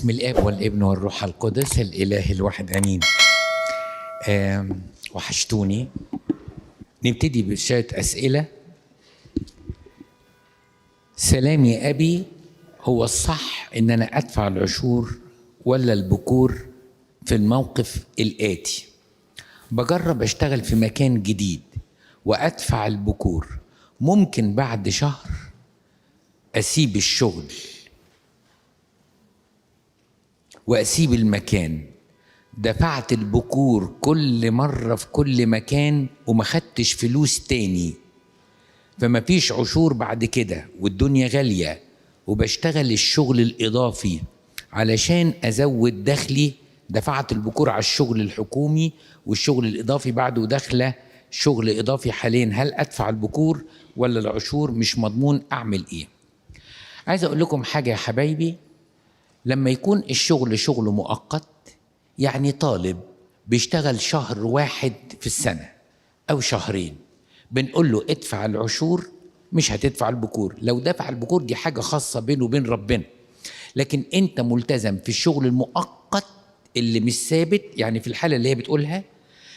باسم الاب والابن والروح القدس الاله الواحد امين. وحشتوني. نبتدي بشوية اسئلة. سلام يا ابي، هو الصح ان انا ادفع العشور ولا البكور في الموقف الاتي؟ بجرب اشتغل في مكان جديد وادفع البكور، ممكن بعد شهر اسيب الشغل واسيب المكان. دفعت البكور كل مرة في كل مكان وما خدتش فلوس تاني، فما فيش عشور بعد كده، والدنيا غالية، وبشتغل الشغل الاضافي علشان ازود دخلي. دفعت البكور على الشغل الحكومي والشغل الاضافي بعده داخله شغل اضافي حاليا. هل ادفع البكور ولا العشور؟ مش مضمون، اعمل ايه؟ عايز اقول لكم حاجة يا حبايبي، لما يكون الشغل شغل مؤقت، يعني طالب بيشتغل شهر واحد في السنة أو شهرين، بنقول له ادفع العشور، مش هتدفع البكور. لو دفع البكور دي حاجة خاصة بينه وبين ربنا، لكن أنت ملتزم في الشغل المؤقت اللي مش ثابت. يعني في الحالة اللي هي بتقولها،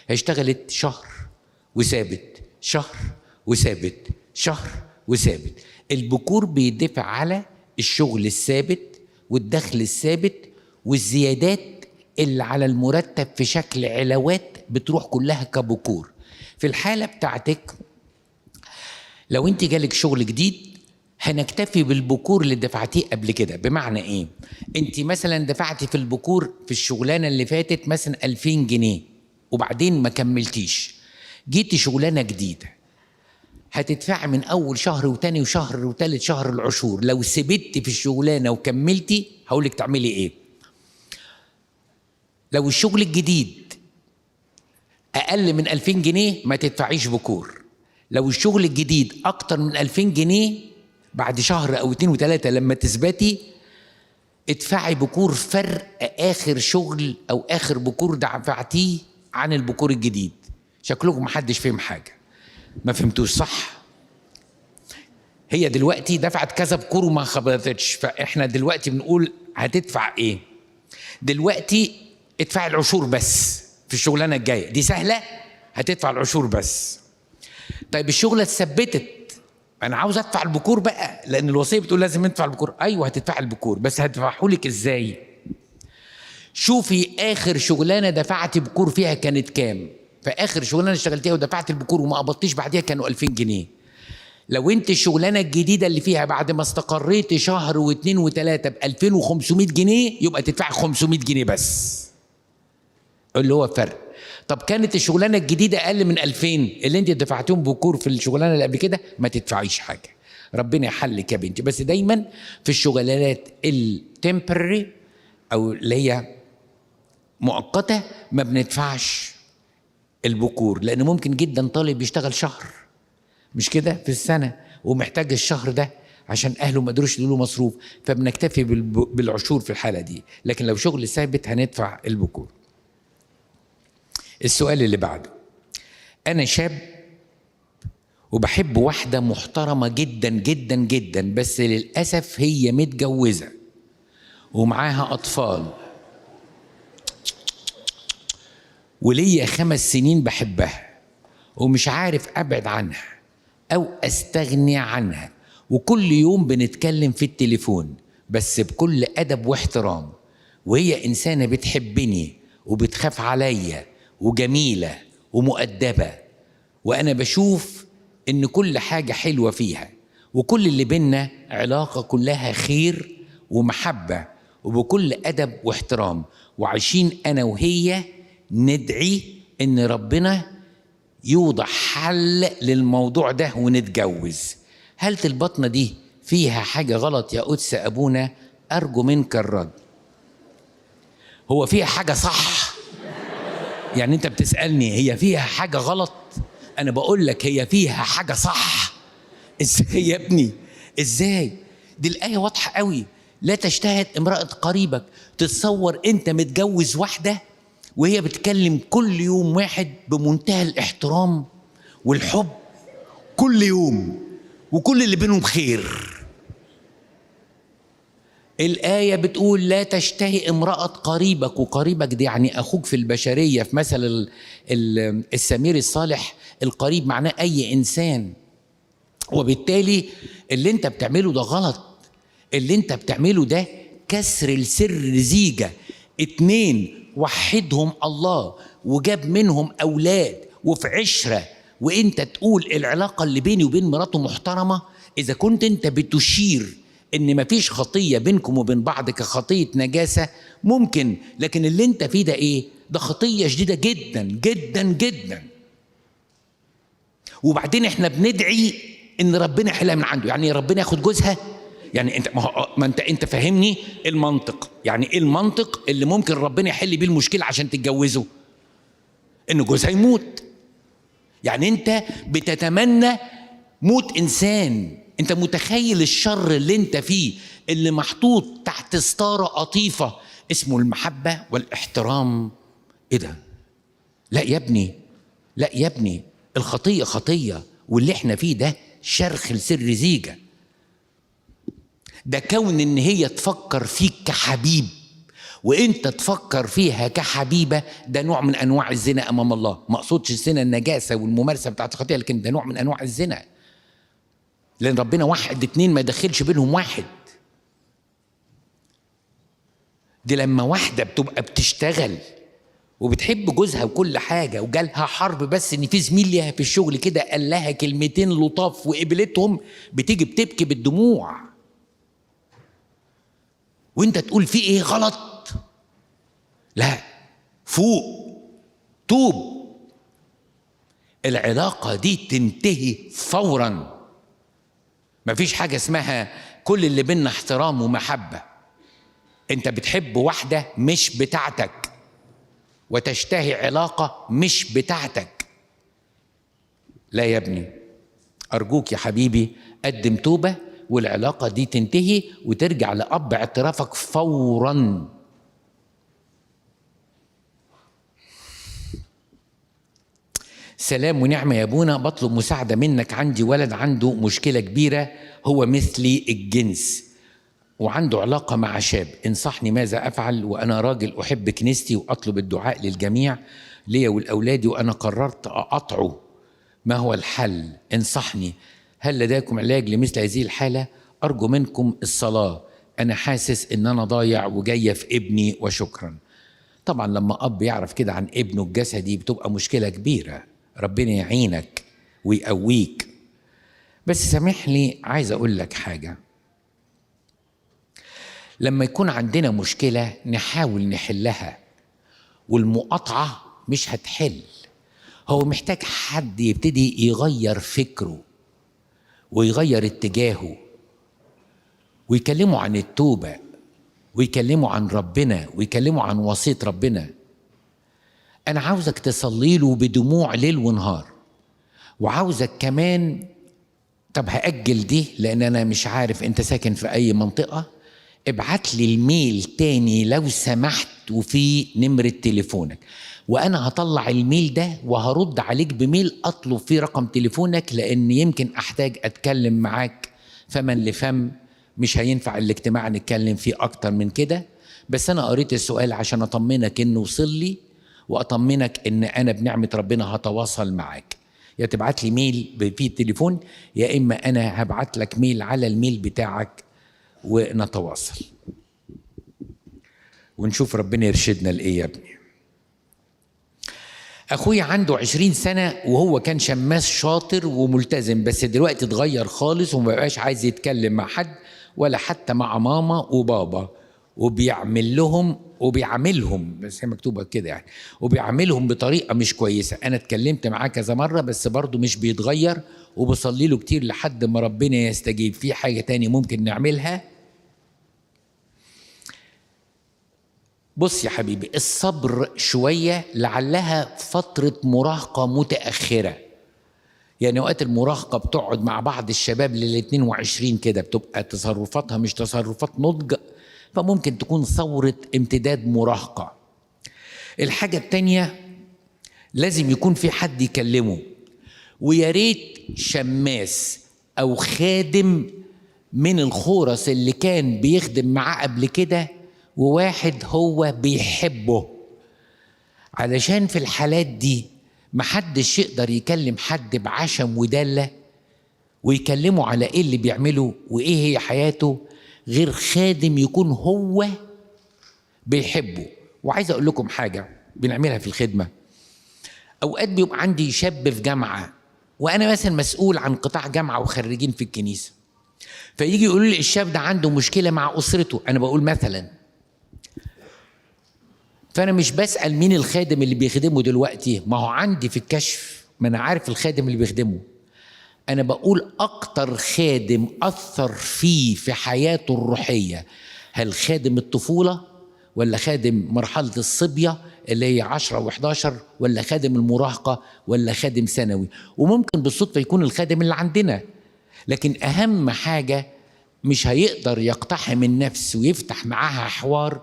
اشتغلت شهر وثابت، شهر وثابت، شهر وثابت. البكور بيدفع على الشغل الثابت والدخل الثابت والزيادات اللي على المرتب في شكل علاوات بتروح كلها كبكور. في الحالة بتاعتك لو انت جالك شغل جديد هنكتفي بالبكور اللي دفعتيه قبل كده. بمعنى ايه؟ انت مثلا دفعتي في البكور في الشغلانة اللي فاتت مثلا 2000 جنيه وبعدين ما كملتيش، جيتي شغلانة جديدة هتدفعي من اول شهر وتاني وشهر وتالت شهر العشور. لو سبتي في الشغلانة وكملتي هقولك تعملي ايه. لو الشغل الجديد اقل من 2000 جنيه ما تدفعيش بكور. لو الشغل الجديد اكتر من 2000 جنيه بعد شهر او 2 و3 لما تثبتي ادفعي بكور فرق اخر شغل او اخر بكور دفعتيه عن البكور الجديد. شكلكم محدش فهم حاجة، ما فهمتوش صح؟ هي دلوقتي دفعت كذا بكور وما خبطتش، فاحنا دلوقتي بنقول هتدفع ايه؟ دلوقتي ادفع العشور بس في الشغلانة الجاية، دي سهلة، هتدفع العشور بس. طيب الشغلة اتثبتت، انا عاوز ادفع البكور بقى لان الوصية بتقول لازم ادفع البكور. ايوه هتدفع البكور، بس هدفعهولك ازاي؟ شوفي اخر شغلانة دفعتي بكور فيها كانت كام. فاخر شغلانة اشتغلتيها ودفعت البكور وما قبضتيش بعديها كانوا 2000 جنيه. لو انت الشغلانة الجديدة اللي فيها بعد ما استقريتي شهر واثنين وثلاثة ب 2500 جنيه يبقى تدفعي 500 جنيه بس، اللي هو فرق. طب كانت الشغلانة الجديدة اقل من 2000 اللي انت دفعتيهم بكور في الشغلانة اللي قبل كده، ما تدفعيش حاجة. ربنا يحلك يا بنتي. بس دايما في الشغلانات التمبرري او اللي هي مؤقتة ما بندفعش البكور، لان ممكن جدا طالب يشتغل شهر مش كده في السنة ومحتاج الشهر ده عشان اهله ما قدروش يدوا له مصروف، فبنكتفي بالعشور في الحالة دي. لكن لو شغل ثابت هندفع البكور. السؤال اللي بعده، انا شاب وبحب واحدة محترمه جدا جدا جدا، بس للاسف هي متجوزة ومعاها اطفال، وليا 5 سنين بحبها ومش عارف ابعد عنها او استغني عنها، وكل يوم بنتكلم في التليفون بس بكل ادب واحترام، وهي انسانه بتحبني وبتخاف عليا وجميلة ومؤدبه، وانا بشوف ان كل حاجة حلوة فيها، وكل اللي بينا علاقة كلها خير ومحبه وبكل ادب واحترام، وعايشين انا وهي ندعي ان ربنا يوضع حل للموضوع ده ونتجوز. هل البطنة دي فيها حاجة غلط يا قدس أبونا؟ أرجو منك الرد. هو فيها حاجة صح؟ يعني أنت بتسألني هي فيها حاجة غلط؟ أنا بقول لك هي فيها حاجة صح. إزاي يا ابني؟ إزاي؟ دي الآية واضحة قوي، لا تشتهت امرأة قريبك. تتصور أنت متجوز واحدة وهي بتكلم كل يوم واحد بمنتهى الاحترام والحب كل يوم، وكل اللي بينهم خير. الآية بتقول لا تشتهي امرأة قريبك، وقريبك دي يعني أخوك في البشرية. في مثل السمير الصالح القريب معناه أي إنسان، وبالتالي اللي انت بتعمله ده غلط. اللي انت بتعمله ده كسر السر زيجة. 2 وحدهم الله وجاب منهم أولاد وفي عشرة، وانت تقول العلاقة اللي بيني وبين مراته محترمة. إذا كنت انت بتشير ان مفيش خطية بينكم وبين بعض كخطية نجاسة ممكن، لكن اللي انت فيه ده ايه؟ ده خطية شديدة جدا جدا جدا. وبعدين احنا بندعي ان ربنا يحلها من عنده، يعني ربنا ياخد جوزها؟ يعني انت ما انت فاهمني المنطق، يعني ايه المنطق اللي ممكن ربنا يحل بيه المشكلة عشان تتجوزه؟ ان جوزها يموت. يعني انت بتتمنى موت انسان. انت متخيل الشر اللي انت فيه، اللي محطوط تحت ستارة قطيفة اسمه المحبة والاحترام؟ ايه ده؟ لا يا ابني، لا يا ابني، الخطية خطية، واللي احنا فيه ده شرخ لسر زيجة. ده كون ان هي تفكر فيك كحبيب وانت تفكر فيها كحبيبة، ده نوع من انواع الزنا امام الله. ما اقصدش الزنا النجاسة والممارسة بتاعت الخطية، لكن ده نوع من انواع الزنا، لان ربنا واحد 2 ما يدخلش بينهم واحد. دي لما واحدة بتبقى بتشتغل وبتحب جوزها وكل حاجة، وجالها حرب بس ان في زميل ليها في الشغل كده قال لها كلمتين لطاف وقبلتهم، بتيجي بتبكي بالدموع، وانت تقول في ايه غلط؟ لا، فوق، توب. العلاقة دي تنتهي فورا. مفيش حاجة اسمها كل اللي بينا احترام ومحبة. انت بتحب واحدة مش بتاعتك، وتشتهي علاقة مش بتاعتك. لا يا ابني، أرجوك يا حبيبي قدم توبة والعلاقة دي تنتهي وترجع لأب اعترافك فورا. سلام ونعمة يا ابونا، بطلب مساعدة منك. عندي ولد عنده مشكلة كبيرة، هو مثلي الجنس وعنده علاقة مع شاب، انصحني ماذا أفعل؟ وأنا راجل أحب كنيستي وأطلب الدعاء للجميع ليا ولأولادي، وأنا قررت أقطعه. ما هو الحل؟ انصحني، هل لديكم علاج لمثل هذه الحالة؟ أرجو منكم الصلاة، أنا حاسس إن أنا ضايع وجاية في ابني، وشكرا. طبعا لما أب يعرف كده عن ابنه الجسدي بتبقى مشكلة كبيرة. ربنا يعينك ويقويك. بس سامح لي، عايز أقول لك حاجة. لما يكون عندنا مشكلة نحاول نحلها، والمقاطعة مش هتحل. هو محتاج حد يبتدي يغير فكره ويغير اتجاهه، ويكلمه عن التوبة، ويكلمه عن ربنا، ويكلمه عن وصية ربنا. أنا عاوزك تصلي له بدموع ليل ونهار، وعاوزك كمان، طب هأجل دي لأن أنا مش عارف أنت ساكن في أي منطقة، ابعت لي ال mail تاني لو سمحت وفي نمرة تليفونك، وأنا هطلع ال mail ده وهرد عليك ب mail أطلب فيه رقم تليفونك، لأن يمكن أحتاج أتكلم معاك فمن لفم، مش هينفع الاجتماع نتكلم فيه أكتر من كده. بس أنا قريت السؤال عشان أطمنك إنه وصل لي، وأطمنك إن أنا بنعمة ربنا هتواصل معاك. يا تبعت لي mail فيه التليفون، يا إما أنا هبعت لك mail على ال mail بتاعك ونتواصل ونشوف ربنا يرشدنا لإيه يا ابني. أخويا عنده 20 سنة وهو كان شماس شاطر وملتزم، بس دلوقتي اتغير خالص وما بقاش عايز يتكلم مع حد ولا حتى مع ماما وبابا، وبيعملهم بس هي مكتوبة كده يعني، وبيعملهم بطريقة مش كويسة. أنا اتكلمت معاه كذا مرة بس برضه مش بيتغير، وبصلي له كتير لحد ما ربنا يستجيب. في حاجة تاني ممكن نعملها؟ بص يا حبيبي، الصبر شوية، لعلها فترة مراهقة متأخرة. يعني وقت المراهقة بتقعد مع بعض الشباب لل22 كده، بتبقى تصرفاتها مش تصرفات نضج، فممكن تكون ثورة امتداد مراهقة. الحاجة التانية، لازم يكون في حد يكلمه، ويا ريت شماس أو خادم من الخورس اللي كان بيخدم معاه قبل كده، وواحد هو بيحبه، علشان في الحالات دي محدش يقدر يكلم حد بعشم ودالة ويكلمه على ايه اللي بيعمله وايه هي حياته غير خادم يكون هو بيحبه. وعايز اقول لكم حاجة بنعملها في الخدمة، اوقات بيبقى عندي شاب في جامعة وانا مثلا مسؤول عن قطاع جامعة وخريجين في الكنيسة، فيجي يقولوا لي الشاب ده عنده مشكلة مع أسرته، أنا بقول مثلا، فأنا مش بسأل مين الخادم اللي بيخدمه دلوقتي، ما هو عندي في الكشف، ما أنا عارف الخادم اللي بيخدمه. أنا بقول أكتر خادم أثر فيه في حياته الروحية، هل خادم الطفولة ولا خادم مرحلة الصبية اللي هي 10 و11، ولا خادم المراهقة، ولا خادم ثانوي؟ وممكن بالصدفة يكون الخادم اللي عندنا. لكن أهم حاجة مش هيقدر يقتحم النفس ويفتح معاها حوار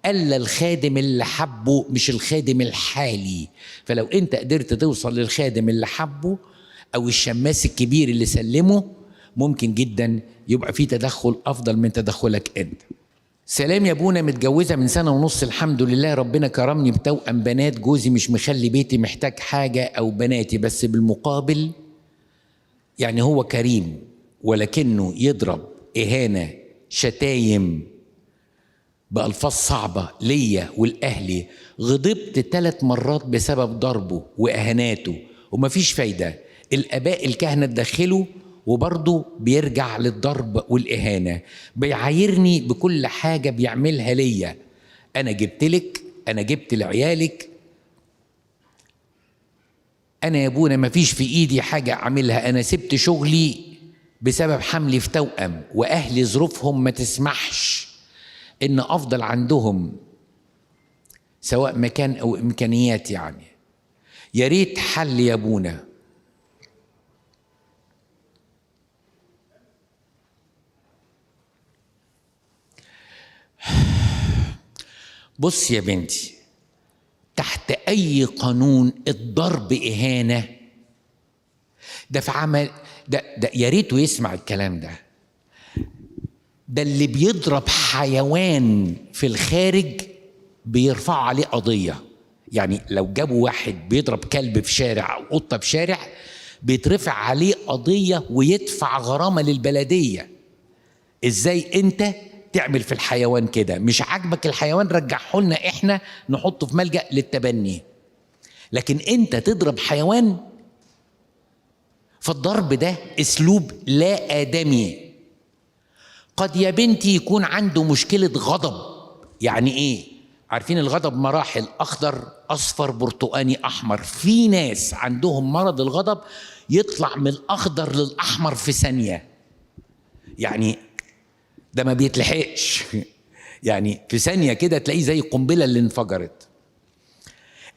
إلا الخادم اللي حبه، مش الخادم الحالي. فلو أنت قدرت توصل للخادم اللي حبه أو الشماس الكبير اللي سلمه، ممكن جدا يبقى في تدخل أفضل من تدخلك أنت. سلام يا ابونا، متجوزة من 1.5 سنة الحمد لله، ربنا كرمني بتوأم بنات، جوزي مش مخلي بيتي محتاج حاجة أو بناتي، بس بالمقابل يعني هو كريم ولكنه يضرب، إهانة، شتايم بألفاظ صعبة ليا والأهلي. غضبت 3 مرات بسبب ضربه وإهاناته ومفيش فايدة. الآباء الكهنة اتدخلوا وبرضه بيرجع للضرب والإهانة، بيعايرني بكل حاجة بيعملها ليا، أنا جبت لك، أنا جبت لعيالك، أنا يا أبونا مفيش في إيدي حاجة أعملها، أنا سبت شغلي بسبب حملي في توأم، وأهلي ظروفهم ما تسمحش إن أفضل عندهم سواء مكان أو إمكانيات، يعني يا ريت حل يا أبونا. بص يا بنتي، تحت أي قانون الضرب إهانة؟ ده في عمل ده يا ريته يسمع الكلام ده. ده اللي بيضرب حيوان في الخارج بيرفعوا عليه قضية. يعني لو جابوا واحد بيضرب كلب في شارع أو قطة في شارع بيترفع عليه قضية ويدفع غرامة للبلدية. إزاي أنت تعمل في الحيوان كده؟ مش عاجبك الحيوان رجعه لنا إحنا نحطه في ملجأ للتبني، لكن أنت تضرب حيوان؟ فالضرب ده أسلوب لا آدمي. قد يا بنتي يكون عنده مشكلة غضب. يعني إيه؟ عارفين الغضب مراحل، أخضر، أصفر، برتقاني، أحمر. في ناس عندهم مرض الغضب يطلع من الأخضر للأحمر في ثانية، يعني ده ما بيتلحقش يعني في ثانية كده تلاقيه زي القنبلة اللي انفجرت.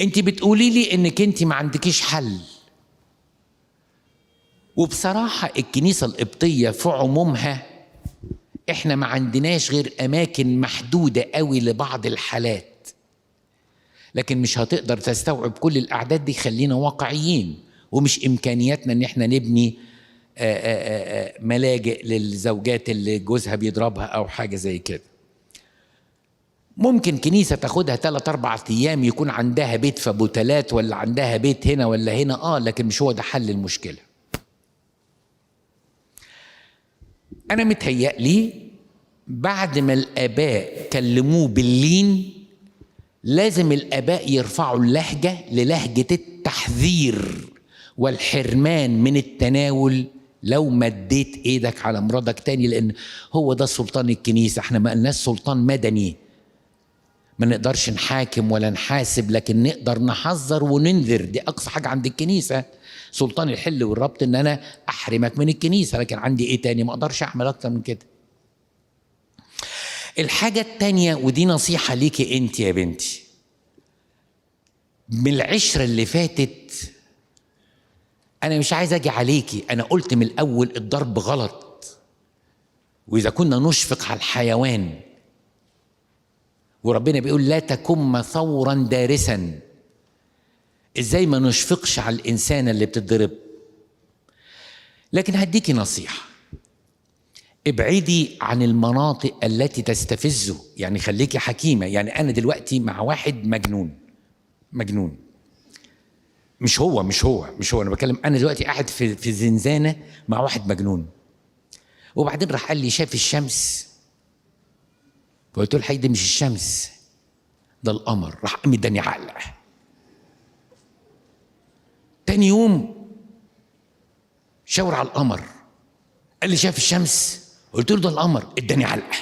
انت بتقولي لي انك انت ما عندكيش حل، وبصراحة الكنيسة القبطية في عمومها احنا ما عندناش غير اماكن محدودة قوي لبعض الحالات، لكن مش هتقدر تستوعب كل الاعداد دي. خلينا واقعيين، ومش امكانياتنا ان احنا نبني ملاجئ للزوجات اللي جوزها بيضربها او حاجة زي كده. ممكن كنيسة تاخدها 3-4 ايام يكون عندها بيت في ابو تلات، ولا عندها بيت هنا ولا هنا، لكن مش هو ده حل المشكلة. أنا متهيألي بعد ما الآباء كلموه باللين لازم الآباء يرفعوا اللهجة للهجة التحذير والحرمان من التناول لو مديت ايدك على مرضك تاني، لأن هو ده سلطان الكنيسة. احنا ما قلناش سلطان مدني، ما نقدرش نحاكم ولا نحاسب، لكن نقدر نحذر وننذر. دي أقصى حاجة عند الكنيسة، سلطان الحل والربط ان انا احرمك من الكنيسة، لكن عندي ايه تاني؟ ما اقدرش اعمل اكتر من كده. الحاجة التانية، ودي نصيحة ليكي انت يا بنتي، من العشرة اللي فاتت انا مش عايز اجي عليكي، انا قلت من الاول الضرب غلط، واذا كنا نشفق على الحيوان وربنا بيقول لا تكن ثورا دارسا، ازاي ما نشفقش على الانسان اللي بتضرب؟ لكن هديكي نصيحة، ابعدي عن المناطق التي تستفزه، يعني خليكي حكيمة. يعني أنا دلوقتي مع واحد مجنون، مجنون، مش هو مش هو مش هو، أنا بتكلم أنا دلوقتي قاعد في زنزانة مع واحد مجنون، وبعدين راح قال لي شاف الشمس، فقلت له الحقيقة دي مش الشمس ده القمر، راح قام اداني علقة. تاني يوم شاور على القمر، قال لي شاف الشمس، قلت له ده القمر، اداني علقه.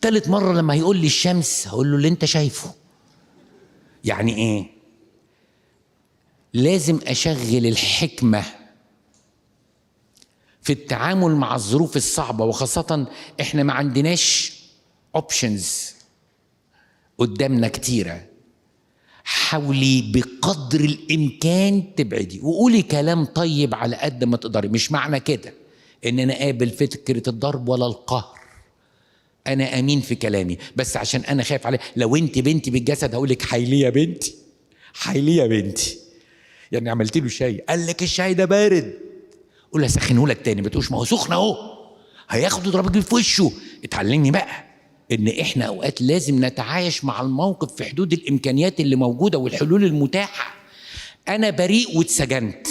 تالت مرة لما هيقول لي الشمس هقول له اللي انت شايفه. يعني ايه؟ لازم اشغل الحكمة في التعامل مع الظروف الصعبة، وخاصة احنا ما عندناش options قدامنا كتيرة. حاولي بقدر الامكان تبعدي، وقولي كلام طيب على قد ما تقدري. مش معنى كده ان انا قابل فكرة الضرب ولا القهر، انا امين في كلامي، بس عشان انا خايف عليه. لو انت بنتي بالجسد هقول لك حيلي يا بنتي، حيلي يا بنتي، يعني عملت له شاي قال لك الشاي ده بارد، قول هسخنه لك تاني، ما تقولش ما هو سخن اهو، هياخده يضربك في وشه. اتعلمي بقى ان احنا اوقات لازم نتعايش مع الموقف في حدود الامكانيات اللي موجودة والحلول المتاحة. انا بريء واتسجنت،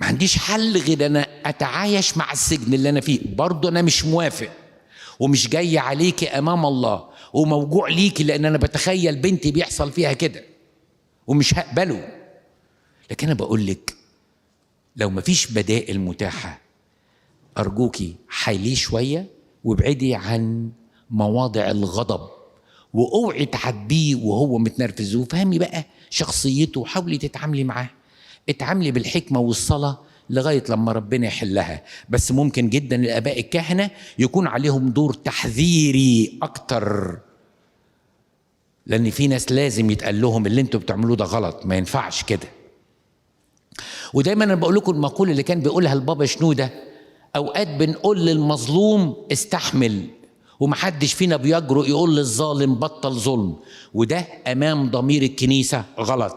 ما عنديش حل غير انا اتعايش مع السجن اللي انا فيه. برضه انا مش موافق ومش جاي عليكي امام الله، وموجوع ليكي لان انا بتخيل بنتي بيحصل فيها كده ومش هقبله. لكن انا بقول لك لو مفيش بدائل متاحة ارجوكي حيليه شوية، وابعدي عن مواضع الغضب، واوعي تعاتبيه وهو متنرفز، وفهمي بقى شخصيته وحاولي تتعاملي معاه. اتعاملي بالحكمة والصلاة لغاية لما ربنا يحلها. بس ممكن جدا الآباء الكهنة يكون عليهم دور تحذيري أكتر، لأن في ناس لازم يتقال لهم اللي انتوا بتعملوه ده غلط، ما ينفعش كده. ودايما أنا بقول لكم المقولة اللي كان بيقولها البابا شنودة، أوقات بنقول للمظلوم استحمل، ومحدش فينا بيجرؤ يقول للظالم بطل ظلم، وده أمام ضمير الكنيسة غلط.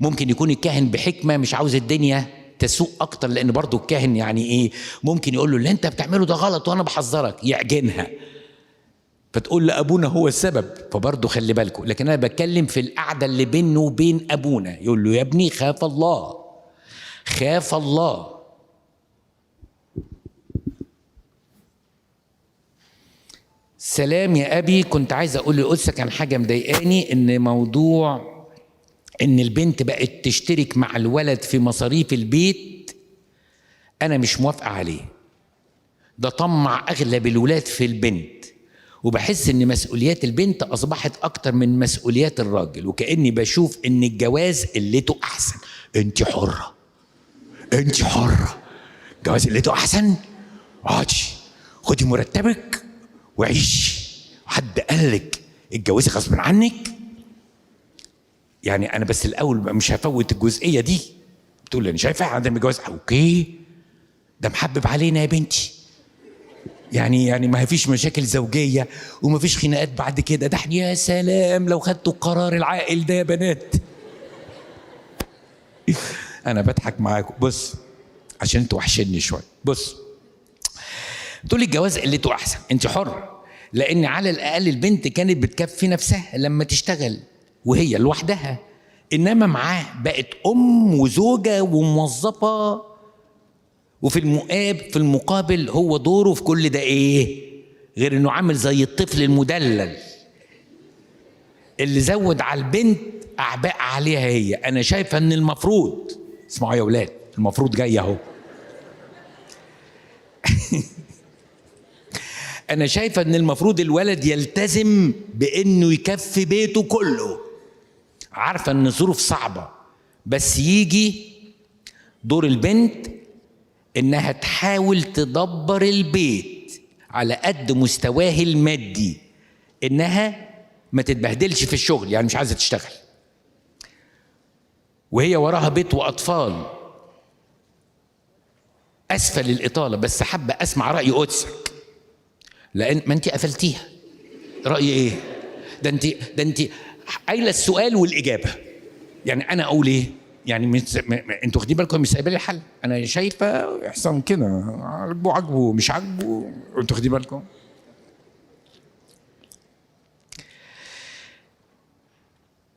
ممكن يكون الكاهن بحكمة مش عاوز الدنيا تسوء أكتر، لأن برضو الكاهن يعني إيه، ممكن يقول له اللي أنت بتعمله ده غلط وأنا بحذرك، يعجنها فتقول لأبونا هو السبب. فبرضو خلي بالكم. لكن أنا بتكلم في القعدة اللي بينه وبين أبونا، يقول له يا ابني خاف الله، خاف الله. سلام يا أبي، كنت عايز أقول لقدسك عن حاجة مضايقاني، إن موضوع إن البنت بقت تشترك مع الولد في مصاريف البيت أنا مش موافقة عليه. ده طمع أغلب الولاد في البنت، وبحس إن مسؤوليات البنت أصبحت أكتر من مسؤوليات الراجل، وكأني بشوف إن الجواز قلته أحسن. أنت حرة، أنت حرة، جواز قلته أحسن، اقعدي خدي مرتبك وعيشي. حد قالك اتجوزي غصب عنك؟ يعني انا بس الاول مش هفوت الجزئية دي. بتقول انا شايفه عدم الجواز، okay ده محبب علينا يا بنتي، يعني ما فيش مشاكل زوجيه وما فيش خناقات بعد كده، ده احنا يا سلام لو خدتوا القرار العاقل ده يا بنات. انا بضحك معاكم بص عشان انتوا وحشني شوية. بص تقولي الجواز قلته احسن، انت حره، لان على الاقل البنت كانت بتكفي نفسها لما تشتغل وهي لوحدها، انما معاه بقت ام وزوجه وموظفه، وفي المقابل هو دوره في كل ده ايه غير انه عامل زي الطفل المدلل اللي زود على البنت اعباء عليها هي. انا شايفه ان المفروض، اسمعوا يا اولاد، المفروض جاي اهو. انا شايفه ان المفروض الولد يلتزم بانه يكفي بيته كله. عارفه ان الظروف صعبة، بس يجي دور البنت انها تحاول تدبر البيت على قد مستواه المادي، انها ما تتبهدلش في الشغل، يعني مش عايزه تشتغل وهي وراها بيت واطفال. اسفل الاطالة، بس حابة اسمع راي قدسك، لان ما انت قفلتيها. راي ايه ده؟ انت قايله السؤال والاجابة. يعني انا اقول ايه؟ يعني انتوا واخدين بالكم مش سايبه لي الحل، انا شايفه يحصل كده، عاجبه عاجبه مش عاجبه، انتوا واخدين بالكم.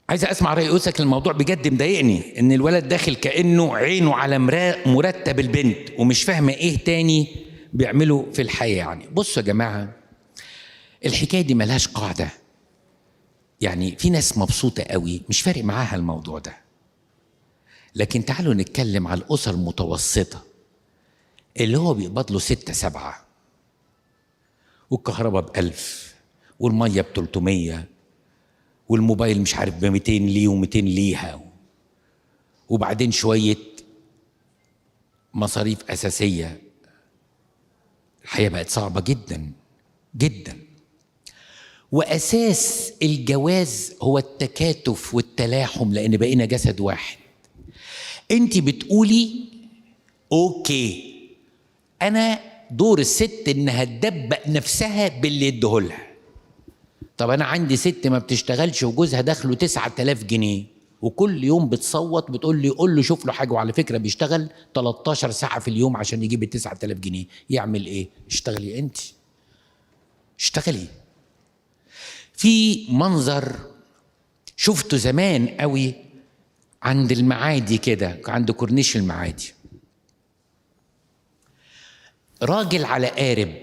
عايز اسمع راي قدسك، الموضوع بجد مضايقني، ان الولد داخل كانه عينه على مرتب البنت ومش فاهمه ايه تاني بيعمله في الحياة. يعني بصوا يا جماعة، الحكاية دي ملهاش قاعدة، يعني في ناس مبسوطة قوي مش فارق معاها الموضوع ده، لكن تعالوا نتكلم على الاسر المتوسطة اللي هو بيقبض له 6 7 والكهرباء ب1000 والمية ب300 والموبايل مش عارف ب200 ليه و200 ليها، وبعدين شوية مصاريف أساسية. الحياة بقت صعبة جدا جدا. وأساس الجواز هو التكاتف والتلاحم، لأن بقينا جسد واحد. أنت بتقولي أوكي، أنا دور الست إنها تدبق نفسها باللي يديهولها. طب أنا عندي ست ما بتشتغلش وجوزها دخله 9000 جنيه وكل يوم بتصوت بتقول لي قول له شوف له حاجة، وعلى فكرة بيشتغل 13 ساعة في اليوم عشان يجيب 9000 جنيه، يعمل إيه؟ اشتغلي أنت، اشتغلي. في منظر شفته زمان قوي عند المعادي كده، عند كورنيش المعادي، راجل على قارب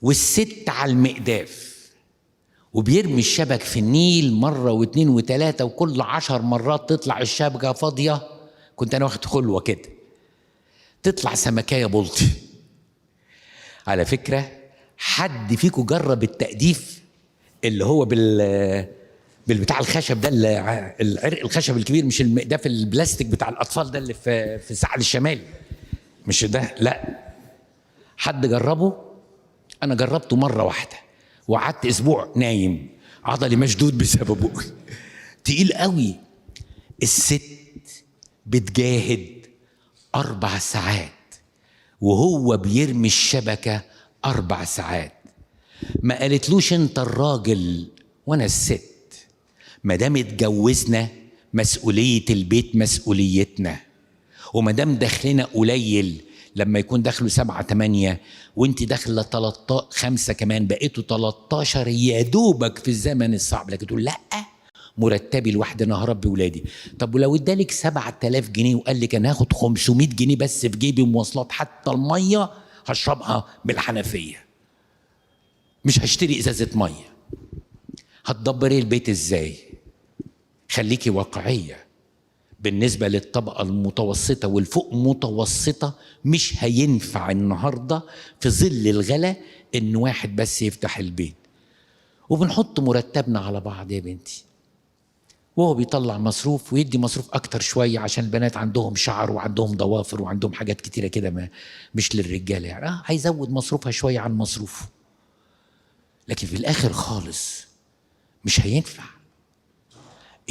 والست على المقداف وبيرمي الشبك في النيل مرة واثنين وثلاثة، وكل 10 مرات تطلع الشبكة فاضية. كنت أنا واخد خلوة كده، تطلع سمكاية بلطي. على فكرة حد فيكم جرب التأديف اللي هو بالبتاع الخشب ده، العرق الخشب الكبير، مش المقداف البلاستيك بتاع الأطفال ده اللي في الساحل الشمالي، مش ده، لا. حد جربه؟ أنا جربته مرة واحدة وقعدت اسبوع نايم، عضلي مشدود بسببه. تقيل قوي. الست بتجاهد 4 ساعات وهو بيرمي الشبكة 4 ساعات. ما قالتلوش انت الراجل وانا الست. ما دام اتجوزنا مسؤولية البيت مسؤوليتنا، وما دام دخلنا قليل، لما يكون دخله 7 8 وانت داخله 13 5 كمان، بقيتوا 13 يا دوبك في الزمن الصعب. لكن تقول لا مرتبي لوحدي انا هربي ولادي. طب ولو ادالك 7000 جنيه وقال لك انا هاخد 500 جنيه بس في جيبي مواصلات، حتى المية هشربها بالحنفيه، مش هشتري ازازة مية، هتدبري البيت ازاي؟ خليكي واقعية. بالنسبة للطبقة المتوسطة والفوق متوسطة مش هينفع النهاردة في ظل الغلا إن واحد بس يفتح البيت. وبنحط مرتبنا على بعض يا بنتي، وهو بيطلع مصروف ويدي مصروف أكتر شوية عشان البنات عندهم شعر وعندهم ضوافر وعندهم حاجات كتيرة كده ما مش للرجالة يعني، هيزود مصروفها شوية عن مصروفه، لكن في الآخر خالص مش هينفع.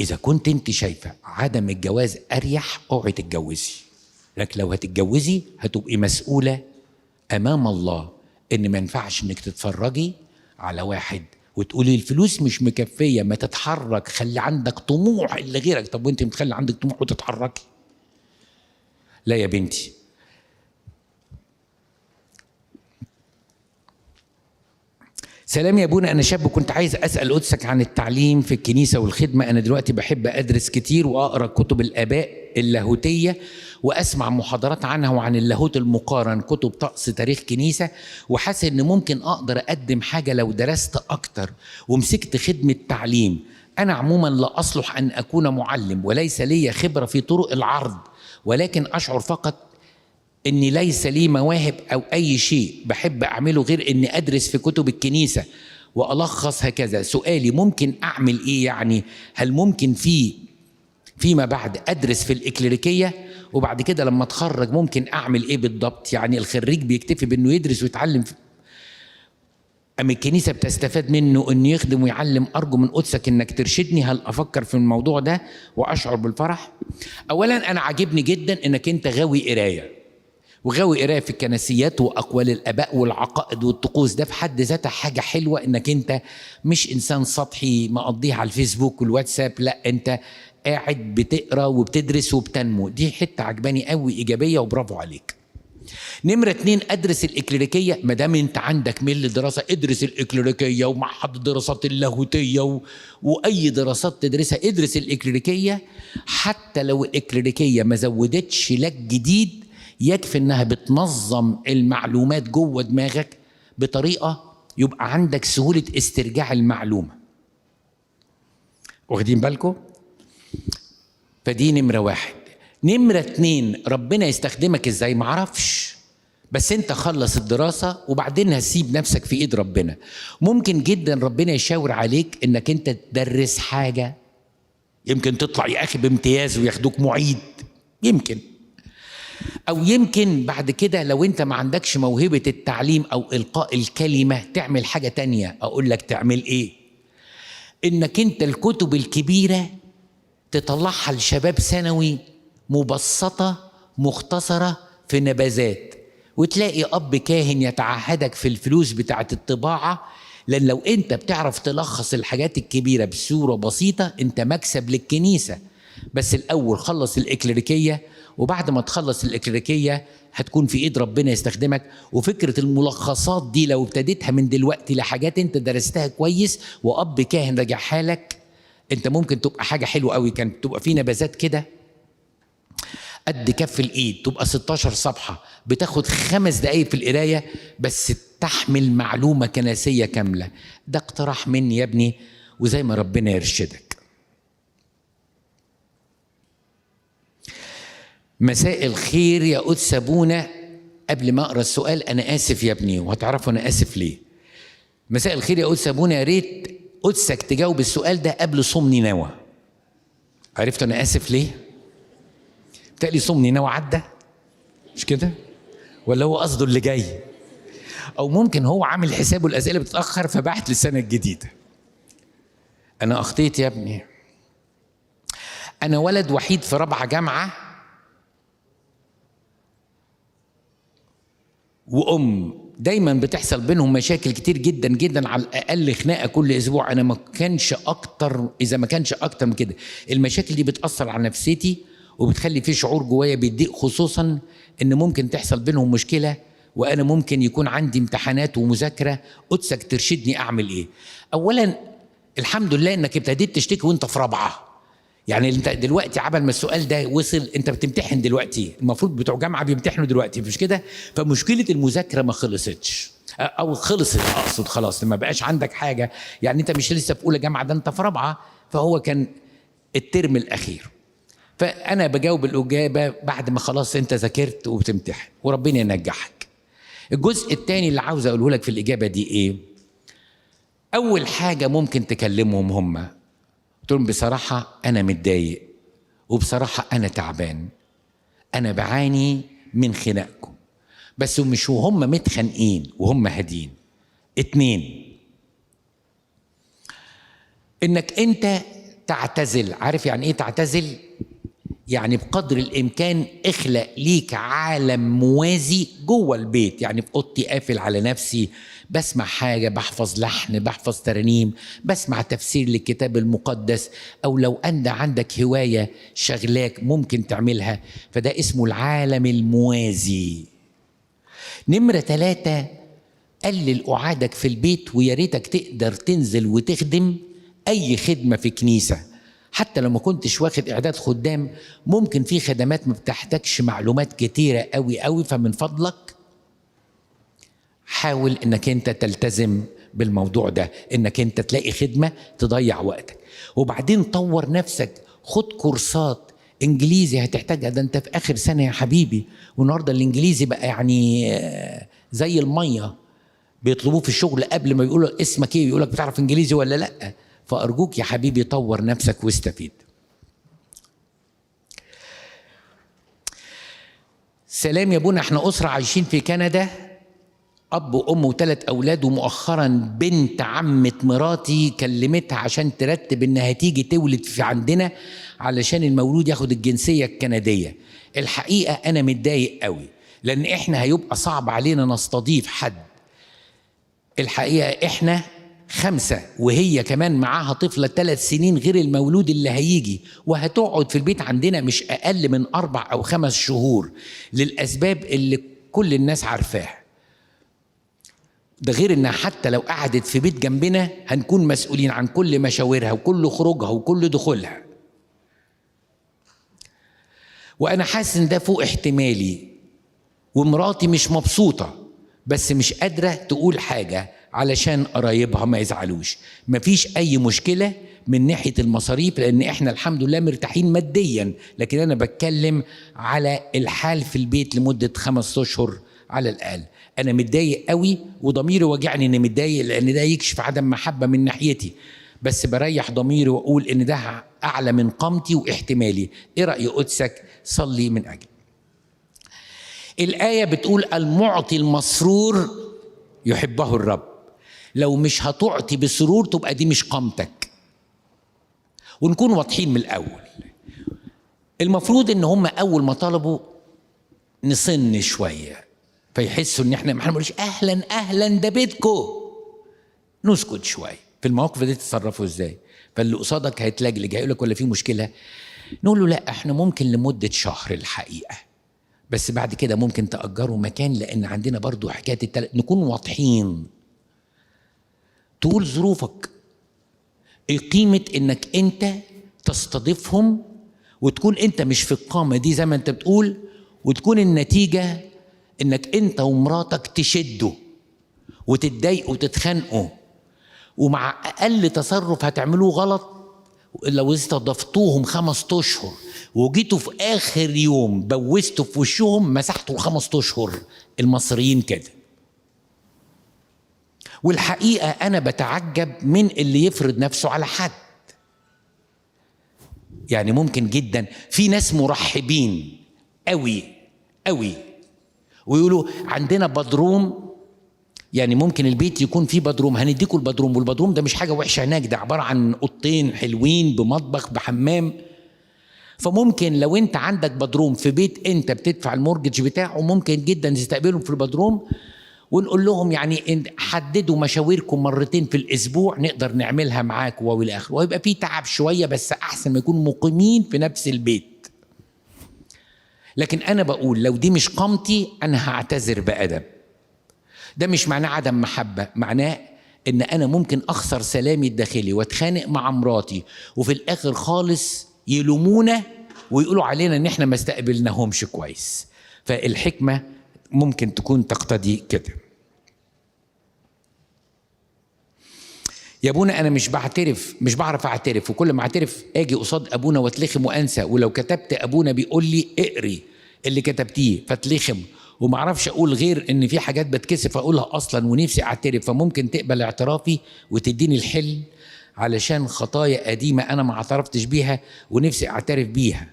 إذا كنت أنت شايفة عدم الجواز أريح، اوعي تتجوزي. لكن لو هتتجوزي هتبقي مسؤولة أمام الله إن ما ينفعش إنك تتفرجي على واحد وتقولي الفلوس مش مكفية، ما تتحرك، خلي عندك طموح اللي غيرك. طب وأنت متخلي عندك طموح وتتحركي؟ لا يا بنتي. سلام يا ابونا، أنا شاب وكنت عايز أسأل قدسك عن التعليم في الكنيسة والخدمة. أنا دلوقتي بحب أدرس كتير وأقرأ كتب الآباء اللاهوتية وأسمع محاضرات عنها وعن اللاهوت المقارن، كتب طقس، تاريخ كنيسة، وحاسس إن ممكن أقدر أقدم حاجة لو درست أكتر ومسكت خدمة تعليم. أنا عموما لا أصلح أن أكون معلم وليس لي خبرة في طرق العرض، ولكن أشعر فقط إني ليس لي مواهب أو أي شيء بحب أعمله غير إني أدرس في كتب الكنيسة وألخص هكذا. سؤالي، ممكن أعمل إيه؟ يعني هل ممكن فيما بعد أدرس في الإكليريكية، وبعد كده لما أتخرج ممكن أعمل إيه بالضبط؟ يعني الخريج بيكتفي بإنه يدرس ويتعلم، أم الكنيسة بتستفاد منه إنه يخدم ويعلم؟ أرجو من قدسك إنك ترشدني، هل أفكر في الموضوع ده وأشعر بالفرح؟ أولا أنا عاجبني جدا إنك أنت غاوي قراية، وغاوي قرايه في الكنسيات واقوال الاباء والعقائد والطقوس. ده في حد ذاتها حاجة حلوة، انك انت مش انسان سطحي مقضيها على الفيسبوك والواتساب، لا انت قاعد بتقرا وبتدرس وبتنمو. دي حتة عجباني قوي، ايجابية، وبرافو عليك. نمرة 2، ادرس الإكليريكية. ما دام انت عندك ميل للدراسة ادرس الإكليريكية ومعهد الدراسات اللاهوتية وأي دراسات تدرسها ادرس الإكليريكية. حتى لو الإكليريكية ما زودتش لك جديد، يكفي انها بتنظم المعلومات جوه دماغك بطريقة يبقى عندك سهولة استرجاع المعلومة. واخدين بالكم؟ فدي نمرة 1. نمرة 2، ربنا يستخدمك ازاي معرفش، بس انت خلص الدراسة وبعدين هسيب نفسك في ايد ربنا. ممكن جدا ربنا يشاور عليك انك انت تدرس حاجة، يمكن تطلع يا اخي بامتياز وياخدوك معيد، يمكن. او يمكن بعد كده لو انت ما عندكش موهبة التعليم او القاء الكلمة تعمل حاجة تانية. اقول لك تعمل ايه؟ انك انت الكتب الكبيرة تطلعها لشباب ثانوي مبسطة مختصرة في نبذات، وتلاقي أب كاهن يتعهدك في الفلوس بتاعت الطباعة، لأن لو أنت بتعرف تلخص الحاجات الكبيرة بصورة بسيطة أنت مكسب للكنيسة. بس الأول خلص الإكليريكية، وبعد ما تخلص الإكليريكية هتكون في إيد ربنا يستخدمك. وفكرة الملخصات دي لو ابتديتها من دلوقتي لحاجات أنت درستها كويس وأب كاهن رجعها لك، أنت ممكن تبقى حاجة حلوة قوي. كانت تبقى في نبذات كده قد كف الايد، تبقى 16 صفحة، بتاخد 5 دقايق في القراية، بس تحمل معلومة كنسية كاملة. ده اقتراح مني يا ابني، وزي ما ربنا يرشدك. مساء الخير يا قدس ابونا. قبل ما اقرا السؤال انا اسف يا ابني، وهتعرفوا انا اسف ليه. مساء الخير يا قدس ابونا، يا ريت قدسك تجاوب السؤال ده قبل صوم نينوى. عرفت انا اسف ليه؟ تقلي صوم نينوى عدى، مش كده؟ ولا هو قصده اللي جاي؟ او ممكن هو عامل حسابه الاسئلة بتتاخر فبعت للسنة الجديدة. انا اخطيت يا ابني. انا ولد وحيد في رابعه جامعه، وام دايما بتحصل بينهم مشاكل كتير جدا جدا، على الاقل خناقه كل اسبوع. انا ما كانش اكتر، اذا ما كانش اكتر من كده. المشاكل دي بتاثر على نفسيتي وبتخلي في شعور جوايا بيضيق، خصوصا ان ممكن تحصل بينهم مشكلة وانا ممكن يكون عندي امتحانات ومذاكره. قدسك ترشدني اعمل ايه؟ اولا الحمد لله انك ابتديت تشتكي وانت في رابعه. يعني انت دلوقتي عبل ما السؤال ده وصل انت بتمتحن دلوقتي، المفروض بتوع جامعه بيمتحنوا دلوقتي، مش كده؟ فمشكله المذاكرة ما خلصتش، او خلصت اقصد، خلاص ما بقاش عندك حاجة. يعني انت مش لسه في اولى جامعه، ده انت في رابعه، فهو كان الترم الاخير. فأنا بجاوب الإجابة بعد ما خلاص أنت ذاكرت وبتمتحن، وربنا ينجحك. الجزء الثاني اللي عاوز أقوله لك في الإجابة دي إيه؟ أول حاجة ممكن تكلمهم هم، قلت لهم بصراحة أنا متضايق، وبصراحة أنا تعبان، أنا بعاني من خناقكم، بس مش وهم متخانقين وهم هادين. 2، إنك أنت تعتزل. عارف يعني إيه تعتزل؟ يعني بقدر الإمكان اخلق ليك عالم موازي جوه البيت. يعني في أوضتي قافل على نفسي، بسمع حاجة، بحفظ لحن، بحفظ ترانيم، بسمع تفسير للكتاب المقدس، أو لو أنت عندك هواية شغلاك ممكن تعملها، فده اسمه العالم الموازي. نمرة 3، قلل قعادك في البيت، ويا ريتك تقدر تنزل وتخدم أي خدمة في كنيسة. حتى لو ما كنتش واخد إعداد خدام، ممكن في خدمات ما بتحتاجش معلومات كتيرة قوي قوي، فمن فضلك حاول إنك أنت تلتزم بالموضوع ده، إنك أنت تلاقي خدمة تضيع وقتك. وبعدين طور نفسك، خد كورسات إنجليزي هتحتاجها، ده أنت في آخر سنة يا حبيبي، والنهاردة الإنجليزي بقى يعني زي المية، بيطلبوه في الشغل قبل ما بيقولوا اسمك إيه، بيقولك بتعرف إنجليزي ولا لأ. فأرجوك يا حبيبي طور نفسك واستفيد. سلام يا بونا، احنا أسرة عايشين في كندا، أب وأم و3 أولاد، ومؤخرا بنت عمة مراتي كلمتها عشان ترتب إنها تيجي تولد في عندنا علشان المولود ياخد الجنسية الكندية. الحقيقة أنا متضايق قوي، لأن احنا هيبقى صعب علينا نستضيف حد. الحقيقة احنا 5 وهي كمان معاها طفلة 3 سنين غير المولود اللي هيجي، وهتقعد في البيت عندنا مش أقل من 4 أو 5 شهور للأسباب اللي كل الناس عارفاها. ده غير إنها حتى لو قعدت في بيت جنبنا هنكون مسؤولين عن كل مشاورها وكل خروجها وكل دخولها. وأنا حاسس إن ده فوق احتمالي، ومراتي مش مبسوطة بس مش قادرة تقول حاجة علشان قرايبها ما يزعلوش. مفيش أي مشكلة من ناحية المصاريف لأن إحنا الحمد لله مرتاحين ماديا، لكن أنا بتكلم على الحال في البيت لمدة 5 أشهر على الأقل. أنا متضايق قوي وضميري وجعني إني متضايق لأن ده يكشف عدم محبة من ناحيتي، بس بريح ضميري وأقول إن ده أعلى من قامتي واحتمالي. إيه رأي قدسك؟ صلي من أجل. الآية بتقول المعطي المسرور يحبه الرب. لو مش هتعطي بسرور تبقى دي مش قامتك. ونكون واضحين من الأول، المفروض إن هم أول ما طلبوا نصن شوية فيحسوا إن إحنا ما بنقولش أهلا أهلا ده بيتكو، نسكت شوية. في المواقف دي تتصرفوا إزاي؟ فاللي قصادك هيتلجلج، هيقولك ولا في مشكلة؟ نقول له لا إحنا ممكن لمدة شهر الحقيقة، بس بعد كده ممكن تأجروا مكان لأن عندنا برضو حكاية نكون واضحين. تقول ظروفك، ايه قيمة انك انت تستضيفهم وتكون انت مش في القامة دي زي ما انت بتقول، وتكون النتيجة انك انت ومراتك تشدوا وتتضايقوا وتتخانقوا، ومع اقل تصرف هتعملوه غلط لو استضفتوهم 5 أشهر وجيتوا في اخر يوم بوستوا في وشهم مسحتوا 5 أشهر. المصريين كده. والحقيقة أنا بتعجب من اللي يفرض نفسه على حد. يعني ممكن جدا في ناس مرحبين قوي قوي ويقولوا عندنا بدروم، يعني ممكن البيت يكون فيه بدروم، هنديكوا البدروم، والبدروم ده مش حاجة وحشة هناك، ده عبارة عن أوضتين حلوين بمطبخ بحمام. فممكن لو انت عندك بدروم في بيت انت بتدفع ال mortgage بتاعه ممكن جدا تستقبلهم في البدروم، ونقول لهم يعني حددوا مشاويركم مرتين في الاسبوع نقدر نعملها معاك والى اخره، ويبقى في تعب شوية بس احسن ما يكونوا مقيمين في نفس البيت. لكن انا بقول لو دي مش قامتي انا هعتذر بادب. ده مش معناه عدم محبة، معناه ان انا ممكن اخسر سلامي الداخلي واتخانق مع مراتي، وفي الاخر خالص يلومونا ويقولوا علينا ان احنا ما استقبلناهمش كويس. فالحكمه ممكن تكون تقتضي كده. يا ابونا انا مش بعترف، مش بعرف اعترف، وكل ما اعترف اجي قصاد ابونا واتلخم وانسى، ولو كتبت ابونا بيقول لي اقري اللي كتبتيه فاتلخم، وما اعرفش اقول غير ان في حاجات بتكسف اقولها اصلا ونفسي اعترف، فممكن تقبل اعترافي وتديني الحل علشان خطايا قديمة انا ما اعترفتش بيها ونفسي اعترف بيها.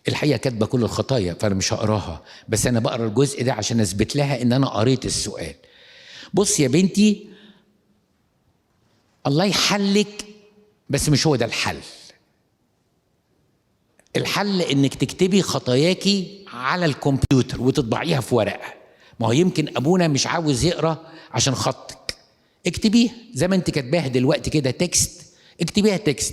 الحقيقة كاتبه كل الخطايا فانا مش هقراها، بس انا بقرا الجزء ده عشان اثبت لها ان انا قريت السؤال. بص يا بنتي، الله يحلك بس مش هو ده الحل. الحل انك تكتبي خطاياكي على الكمبيوتر وتطبعيها في ورقة. ما هو يمكن ابونا مش عاوز يقرا عشان خطك، اكتبيها زي ما انت كاتباها دلوقتي كده text، اكتبيها text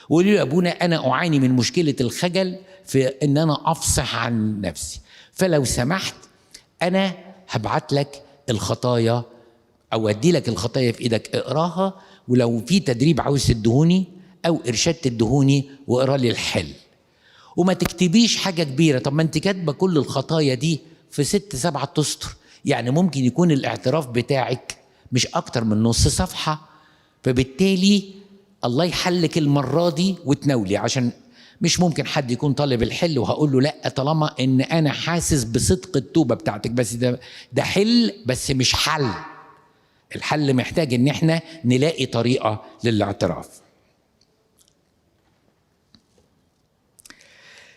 وقولي له ابونا انا اعاني من مشكلة الخجل في ان انا افصح عن نفسي، فلو سمحت انا هبعت لك الخطايا او ادي لك الخطايا في ايدك اقراها، ولو في تدريب عاوز تدهوني او ارشاد تدهوني واقرا لي الحل. وما تكتبيش حاجة كبيرة، طب ما انت كاتبه كل الخطايا دي في 6 7 اسطر، يعني ممكن يكون الاعتراف بتاعك مش اكتر من نص صفحة، فبالتالي الله يحلك المرة دي وتناولي، عشان مش ممكن حد يكون طالب الحل وهقول له لا طالما ان انا حاسس بصدق التوبة بتاعتك، بس ده حل بس مش حل. الحل محتاج ان احنا نلاقي طريقه للاعتراف.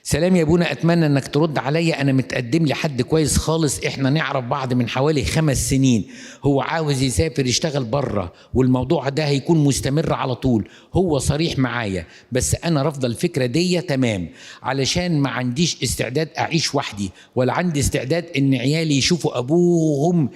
سلام يا ابونا، اتمنى انك ترد عليا، انا متقدم لي حد كويس خالص، احنا نعرف بعض من حوالي 5 سنين، هو عاوز يسافر يشتغل بره والموضوع ده هيكون مستمر على طول، هو صريح معايا بس انا رافضه الفكرة دي تمام، علشان ما عنديش استعداد اعيش وحدي، ولا عندي استعداد ان عيالي يشوفوا ابوهم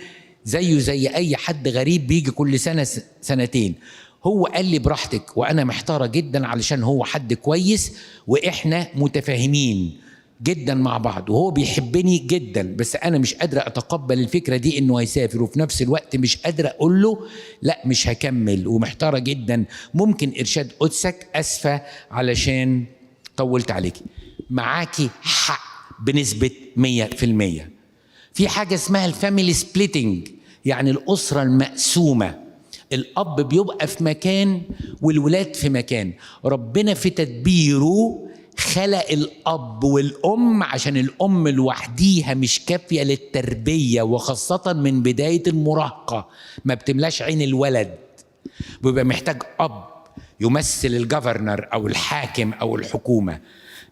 زيه زي اي حد غريب بيجي كل سنة سنتين. هو قال لي براحتك، وانا محتارة جدا علشان هو حد كويس واحنا متفاهمين جدا مع بعض وهو بيحبني جدا، بس انا مش قادرة اتقبل الفكرة دي انه هيسافر، وفي نفس الوقت مش قادرة اقول له لا مش هكمل، ومحتاره جدا. ممكن ارشاد قدسك؟ اسفه علشان طولت عليكي. معاكي حق بنسبة 100%. في حاجة اسمها ال family splitting، يعني الاسرة المقسومه، الاب بيبقى في مكان والولاد في مكان. ربنا في تدبيره خلق الأب والأم عشان الأم لوحديها مش كافية للتربية، وخاصة من بداية المراهقة ما بتملاش عين الولد، بيبقى محتاج أب يمثل ال governor أو الحاكم أو الحكومة.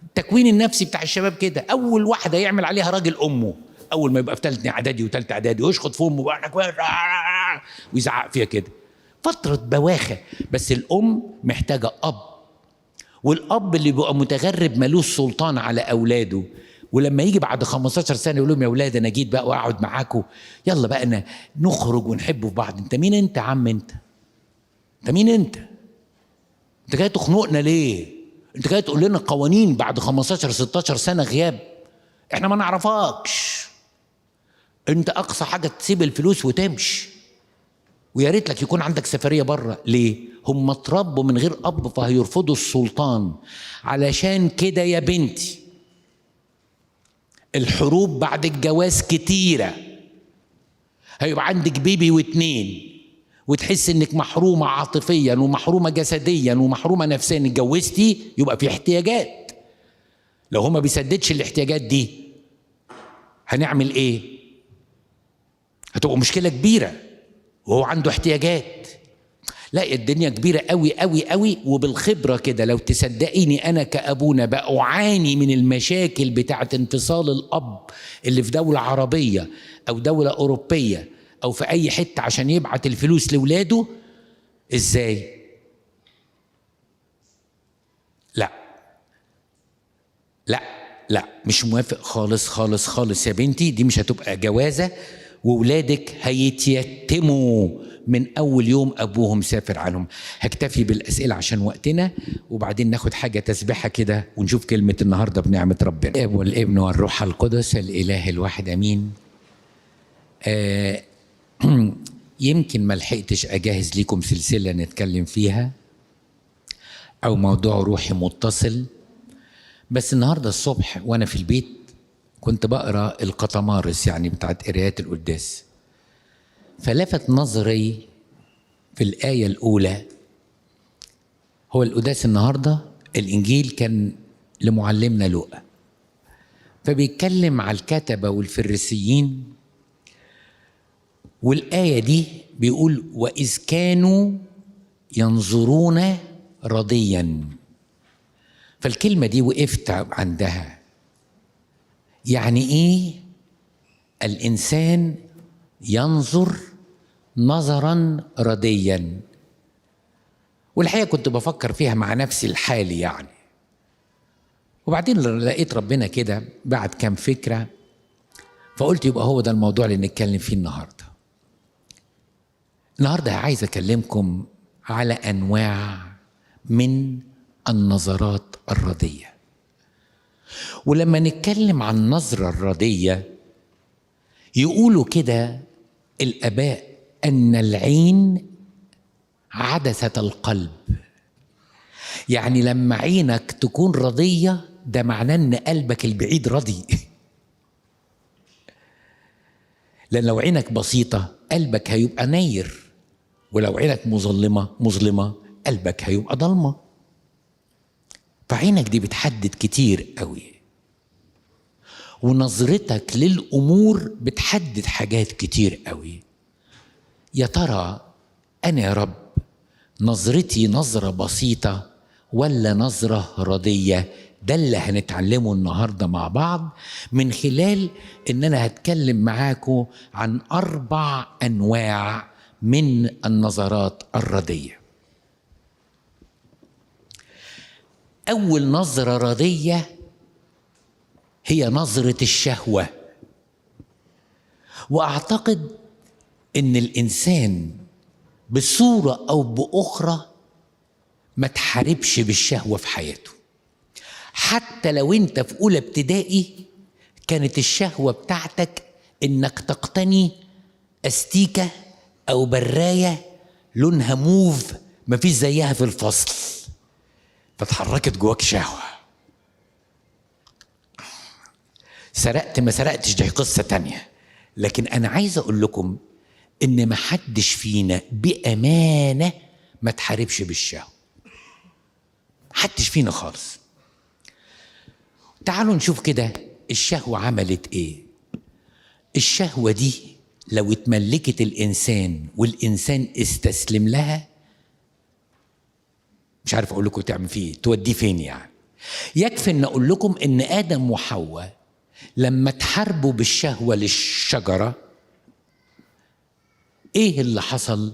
التكوين النفسي بتاع الشباب كده، أول واحدة يعمل عليها راجل أمه أول ما يبقى في ثالثة إعدادي وثالثة إعدادي، ويشخط في أمه ويزعق فيها كده، فترة بواخة. بس الأم محتاجة أب، والاب اللي بيبقى متغرب ملوش سلطان على اولاده، ولما يجي بعد 15 سنة يقول لهم يا اولاد انا جيت بقى واقعد معاكم، يلا بقى انا نخرج ونحب في بعض. انت مين انت يا عم؟ انت مين انت؟ انت جاي تخنقنا ليه؟ انت جاي تقول لنا قوانين بعد 15 16 سنة غياب؟ احنا ما نعرفكش. انت اقصى حاجة تسيب الفلوس وتمشي، ويا ريت لك يكون عندك سفرية بره. ليه؟ هم اتربوا من غير اب فهيرفضوا السلطان. علشان كده يا بنتي الحروب بعد الجواز كتيرة، هيبقى عندك بيبي واتنين وتحس انك محرومة عاطفيا ومحرومه جسديا ومحرومه نفسيا. اتجوزتي يبقى في احتياجات، لو هما بيسددش الاحتياجات دي هنعمل ايه؟ هتبقى مشكلة كبيرة وهو عنده احتياجات. لا، الدنيا كبيرة قوي قوي قوي. وبالخبرة كده لو تصدقيني أنا كأبونا بأعاني من المشاكل بتاعة انفصال الأب اللي في دولة عربية أو دولة أوروبية أو في أي حتة عشان يبعت الفلوس لولاده. إزاي؟ لا لا لا، مش موافق خالص خالص خالص يا بنتي، دي مش هتبقى جوازة، وولادك هيتيتموا من أول يوم أبوهم سافر عنهم. هكتفي بالأسئلة عشان وقتنا، وبعدين ناخد حاجة تسبحة كده ونشوف كلمة النهاردة بنعمة ربنا. الآب والابن والروح القدس الإله الواحد أمين. يمكن ما لحقتش أجهز لكم سلسلة نتكلم فيها أو موضوع روحي متصل، بس النهاردة الصبح وأنا في البيت كنت بقرأ القطمارس، يعني بتاعت قرايات القداس، فلفت نظري في الآية الأولى. هو القداس النهاردة الإنجيل كان لمعلمنا لوقا، فبيتكلم على الكتبة والفريسيين، والآية دي بيقول وإذ كانوا ينظرون رضيا. فالكلمة دي وقفت عندها. يعني إيه الإنسان ينظر نظرا رضيا؟ والحقيقة كنت بفكر فيها مع نفسي الحالي يعني، وبعدين لقيت ربنا كده بعد كام فكرة، فقلت يبقى هو ده الموضوع اللي نتكلم فيه النهاردة. النهاردة عايز أكلمكم على أنواع من النظرات الرضية. ولما نتكلم عن النظرة الرضية يقولوا كده الآباء أن العين عدسة القلب. يعني لما عينك تكون رضية ده معناه أن قلبك البعيد رضي. لأن لو عينك بسيطة قلبك هيبقى ناير، ولو عينك مظلمة قلبك هيبقى ضلمة. فعينك دي بتحدد كتير قوي، ونظرتك للأمور بتحدد حاجات كتير قوي. يا ترى أنا يا رب نظرتي نظرة بسيطة ولا نظرة رضية؟ ده اللي هنتعلمه النهاردة مع بعض من خلال إن أنا هتكلم معاكم عن 4 أنواع من النظرات الرضية. أول نظرة رضية هي نظرة الشهوة، وأعتقد ان الانسان بصورة او باخرى ما تحاربش بالشهوة في حياته. حتى لو انت في اولى ابتدائي كانت الشهوة بتاعتك انك تقتني استيكه او برايه لونها موف مفيش زيها في الفصل، فتحركت جواك شهوة. سرقت ما سرقتش دي قصة تانية، لكن انا عايز اقول لكم ان ما حدش فينا بامانه ما تحاربش بالشهوة، حدش فينا خالص. تعالوا نشوف كده الشهوة عملت ايه. الشهوة دي لو اتملكت الانسان والانسان استسلم لها، مش عارف اقول لكم تعمل فيه توديه فين يعني. يكفي ان اقول لكم ان ادم وحواء لما تحاربوا بالشهوة للشجره ايه اللي حصل؟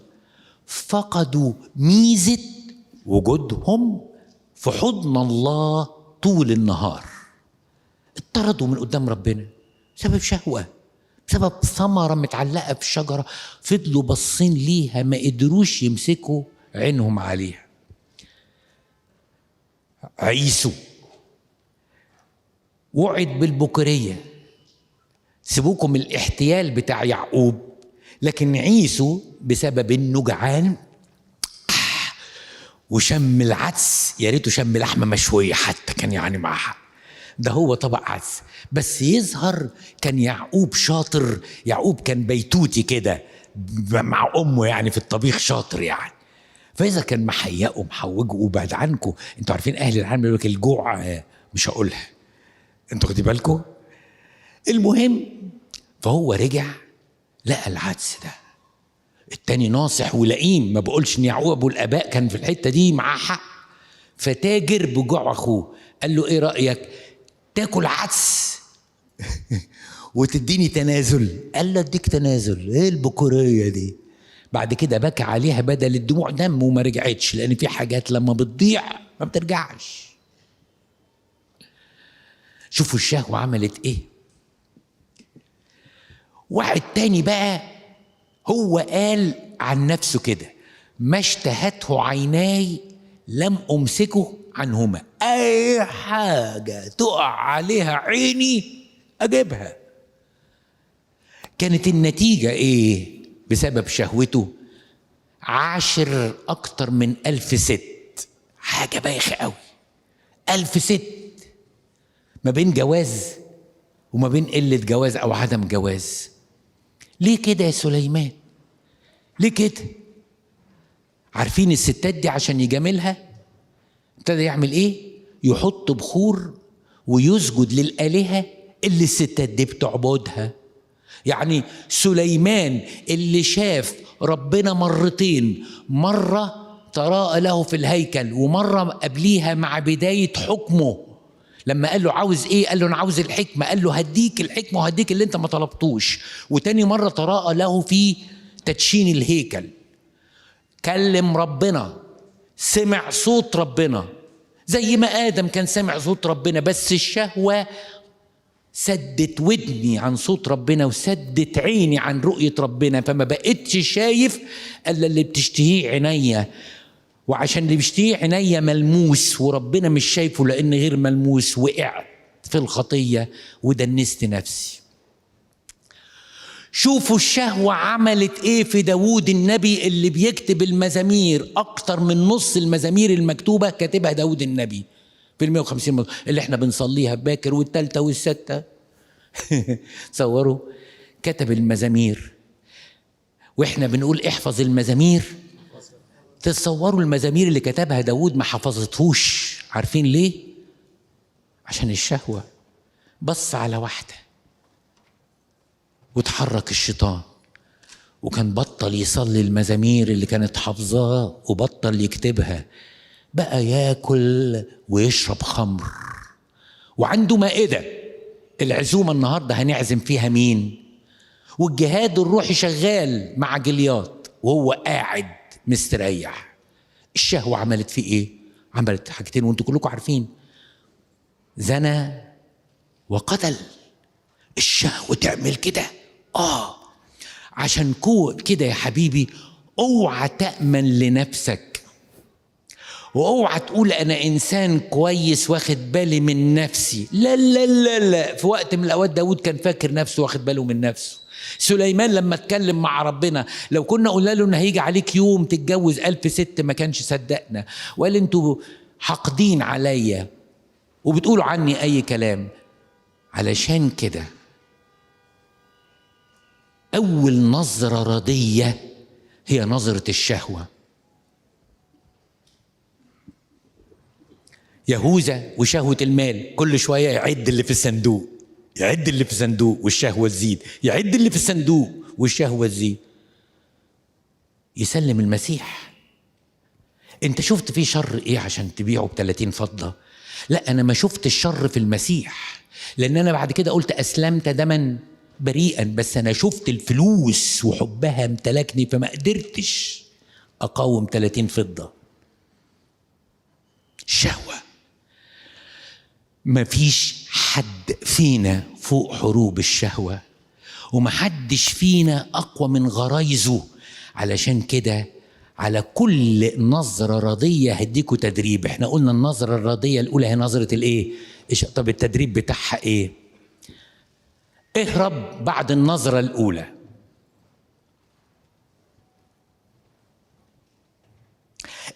فقدوا ميزة وجودهم في حضن الله طول النهار، اطردوا من قدام ربنا بسبب شهوة، بسبب ثمره متعلقه في شجرة فضلوا باصين ليها ما قدروش يمسكوا عينهم عليها. عيسو وعد بالبكورية، سيبوكم الاحتيال بتاع يعقوب، لكن عيسو بسبب انه جعان وشم العدس، يا ريته شم لحمه مشوية حتى كان يعني معاها، ده هو طبق عدس بس. يظهر كان يعقوب شاطر، يعقوب كان بيتوتي كده مع امه يعني في الطبيخ شاطر يعني، فاذا كان محيقه محوجه. وبعد عنكم انتوا عارفين اهل العالم بيقول لك الجوع مش هقولها، انتوا خدي بالكم. المهم فهو رجع لقى العدس ده، التاني ناصح ولئيم، ما بقولش ان يعقوب ابو الاباء كان في الحتة دي معاه حق، فتاجر بجوع اخوه، قال له ايه رايك تاكل عدس وتديني تنازل؟ قال له اديك تنازل، ايه البكوريه دي؟ بعد كده بكى عليها بدل الدموع دم وما رجعتش، لان في حاجات لما بتضيع ما بترجعش. شوفوا الشهوة عملت ايه. واحد تاني بقى هو قال عن نفسه كده، ما اشتهته عيناي لم امسكه عنهما، اي حاجة تقع عليها عيني اجيبها. كانت النتيجة ايه بسبب شهوته؟ عاشر اكتر من 1000 ست، حاجة بايخة قوي، 1000 ست، ما بين جواز وما بين قلة جواز او عدم جواز. ليه كده يا سليمان؟ ليه كده؟ عارفين الستات دي عشان يجاملها ابتدى يعمل ايه؟ يحط بخور ويسجد للآلهة اللي الستات دي بتعبدها. يعني سليمان اللي شاف ربنا مرتين، مرة تراءى له في الهيكل ومرة قبليها مع بداية حكمه لما قال له عاوز ايه؟ قال له انا عاوز الحكمة، قال له هديك الحكمة وهديك اللي انت ما طلبتوش. وتاني مرة تراءى له في تدشين الهيكل، كلم ربنا، سمع صوت ربنا زي ما آدم كان سمع صوت ربنا، بس الشهوة سدت ودني عن صوت ربنا وسدت عيني عن رؤية ربنا، فما بقتش شايف إلا اللي بتشتهيه عينيا، وعشان اللي بيشتهيه عينيا ملموس وربنا مش شايفه لأن غير ملموس، وقعت في الخطية ودنست نفسي. شوفوا الشهوة عملت ايه في داود النبي اللي بيكتب المزامير، اكتر من نص المزامير المكتوبة كاتبها داود النبي في 150 اللي احنا بنصليها باكر والتالتة والستة. تصوروا كتب المزامير واحنا بنقول احفظ المزامير. تتصوروا المزامير اللي كتبها داود ما حفظتهوش؟ عارفين ليه؟ عشان الشهوة. بص على واحدة وتحرك الشيطان، وكان بطل يصلي المزامير اللي كانت حافظاه وبطل يكتبها، بقى ياكل ويشرب خمر وعنده مائدة. العزومة النهاردة هنعزم فيها مين؟ والجهاد الروحي شغال مع جلياط وهو قاعد مستريح. الشهوة عملت فيه ايه؟ عملت حاجتين وانتوا كلكم عارفين، زنى وقتل. الشهوة تعمل كده. عشان كده يا حبيبي اوعى تأمن لنفسك، واوعى تقول انا انسان كويس واخد بالي من نفسي. لا لا لا لا، في وقت من الاوقات داود كان فاكر نفسه واخد باله من نفسه. سليمان لما اتكلم مع ربنا، لو كنا قلنا له ان هيجي عليك يوم تتجوز 1000 ست ما كانش صدقنا، وقال انتوا حاقدين عليا وبتقولوا عني اي كلام. علشان كده اول نظرة ردية هي نظرة الشهوة. يهوذا وشهوة المال، كل شوية يعد اللي في الصندوق، يعد اللي في الصندوق والشهوة تزيد، يعد اللي في الصندوق والشهوة تزيد. يسلم المسيح. انت شفت فيه شر ايه عشان تبيعه ب30 فضة؟ لا، انا ما شفت الشر في المسيح، لان انا بعد كده قلت اسلمت دما بريئا، بس انا شفت الفلوس وحبها امتلكني فما قدرتش اقاوم 30 فضة. شهوة. مفيش حد فينا فوق حروب الشهوة، ومحدش فينا أقوى من غرايزه. علشان كده على كل نظرة رضية هديكوا تدريب. احنا قلنا النظرة الرضية الأولى هي نظرة الإيه؟ طب التدريب بتاعها إيه؟ اهرب بعد النظرة الأولى.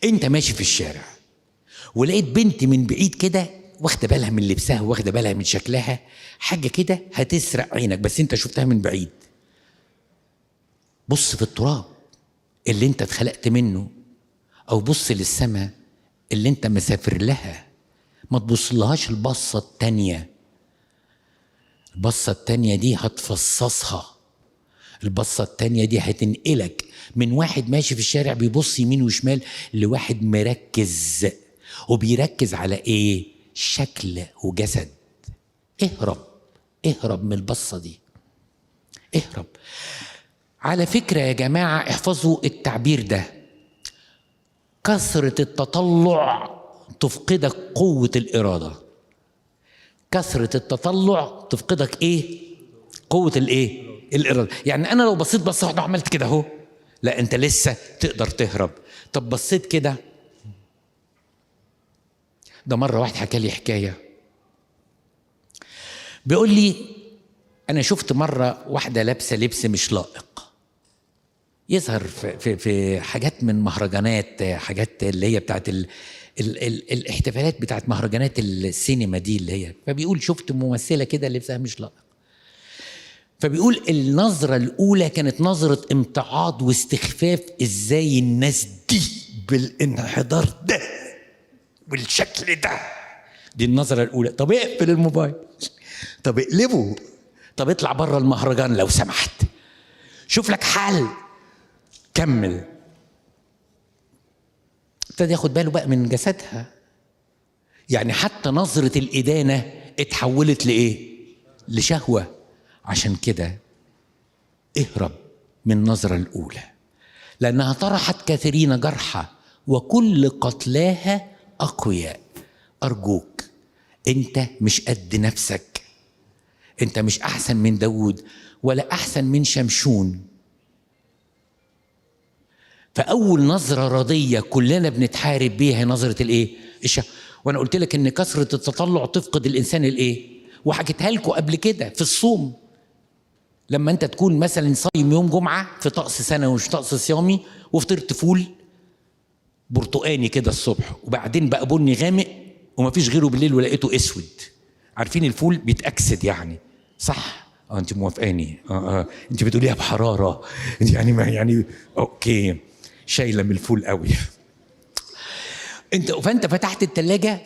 انت ماشي في الشارع ولقيت بنت من بعيد كده واخده بالها من لبسها واخده بالها من شكلها، حاجة كده هتسرق عينك، بس انت شفتها من بعيد. بص في التراب اللي انت اتخلقت منه، او بص للسماء اللي انت مسافر لها. ما تبصلهاش البصه التانية. البصه التانية دي هتفصصها. البصه التانية دي هتنقلك من واحد ماشي في الشارع بيبص يمين وشمال لواحد مركز، وبيركز على ايه؟ شكل وجسد. اهرب، اهرب من البصة دي، اهرب. على فكرة يا جماعة احفظوا التعبير ده: كثرة التطلع تفقدك قوة الإرادة. كثرة التطلع تفقدك ايه؟ قوة الايه؟ الإرادة. يعني أنا لو بصيت بصة واحدة وعملت كده اهو، لا أنت لسه تقدر تهرب. طب بصيت كده. ده مرة واحد حكى لي حكاية، بيقول لي أنا شفت مرة واحدة لابسة لبس مش لائق، يظهر في, في, في حاجات من مهرجانات، حاجات اللي هي بتاعت ال ال ال الاحتفالات بتاعت مهرجانات السينما دي اللي هي. فبيقول شفت ممثلة كده لبسها مش لائق. فبيقول النظرة الأولى كانت نظرة امتعاض واستخفاف، إزاي الناس دي بالانحدار ده بالشكل ده؟ دي النظرة الأولى. طب اقفل الموبايل، طب اقلبه، طب اطلع بره المهرجان لو سمحت، شوف لك حل، كمل. ابتدى ياخد باله بقى من جسدها. يعني حتى نظرة الإدانة اتحولت لإيه؟ لشهوة. عشان كده اهرب من النظرة الأولى، لأنها طرحت كثيرين جرحى وكل قتلاها أقوياء. أرجوك أنت مش قد نفسك، أنت مش أحسن من داود ولا أحسن من شمشون. فأول نظرة رضية كلنا بنتحارب بيها نظرة الإيه؟ الشهوة. وأنا قلت لك إن كثرة التطلع تفقد الإنسان الإيه؟ وحكيتها لكم قبل كده في الصوم، لما أنت تكون مثلا صايم يوم جمعة في طقس سنة ومش طقس صيامي، وفطرت فول برتقاني كده الصبح، وبعدين بقى بني غامق ومفيش غيره بالليل ولقيته اسود. عارفين الفول بيتاكسد يعني، صح؟ انت موافقاني؟ انت بتقوليها بحرارة يعني، ما يعني okay، شايله من الفول قوي انت. فانت فتحت التلاجة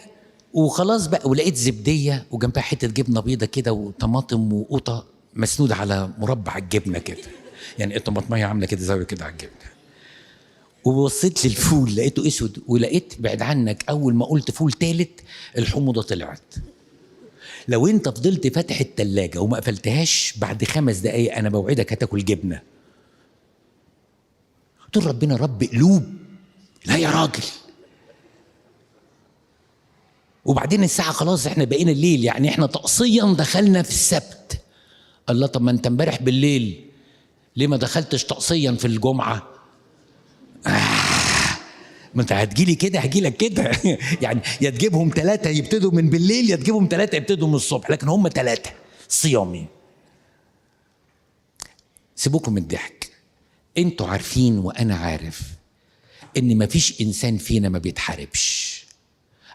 وخلاص بقى، ولقيت زبديه وجنبها حتة جبنه بيضة كده وطماطم وقوطه مسنوده على مربع الجبنة كده، يعني الطماطميه عامله كده زاوية كده على الجبنة. وبصيت للفول لقيته اسود، ولقيت بعد عنك اول ما قلت فول تالت الحموضة طلعت. لو انت فضلت فاتح التلاجة وما قفلتهاش بعد 5 دقايق انا بوعدك هتاكل جبنه. قلت ربنا رب قلوب، لا يا راجل. وبعدين الساعة خلاص احنا بقينا الليل، يعني احنا تقصيا دخلنا في السبت. الله، طب ما انت امبارح بالليل ليه ما دخلتش طقسيا في الجمعة؟ ما انت هتجيلي كده هجيلك كده. يعني يا تجيبهم 3 يبتدوا من بالليل، يا تجيبهم 3 يبتدوا من الصبح، لكن هم 3 صيامي. سيبوكم من الضحك، انتوا عارفين وانا عارف ان مفيش انسان فينا ما بيتحاربش.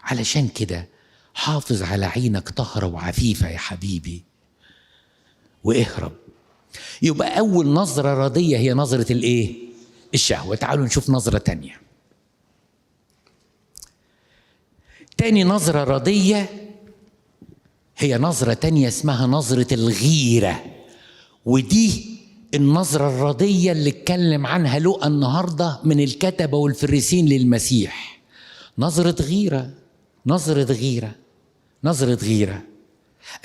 علشان كده حافظ على عينك طهرة وعفيفة يا حبيبي، واهرب. يبقى اول نظرة رضية هي نظرة الايه؟ الشهوة. تعالوا نشوف نظرة تانية. تاني نظرة رضية هي نظرة تانية اسمها نظرة الغيرة، ودي النظرة الرضية اللي اتكلم عنها لوقا النهاردة من الكتبة والفريسين للمسيح. نظرة غيرة، نظرة غيرة، نظرة غيرة.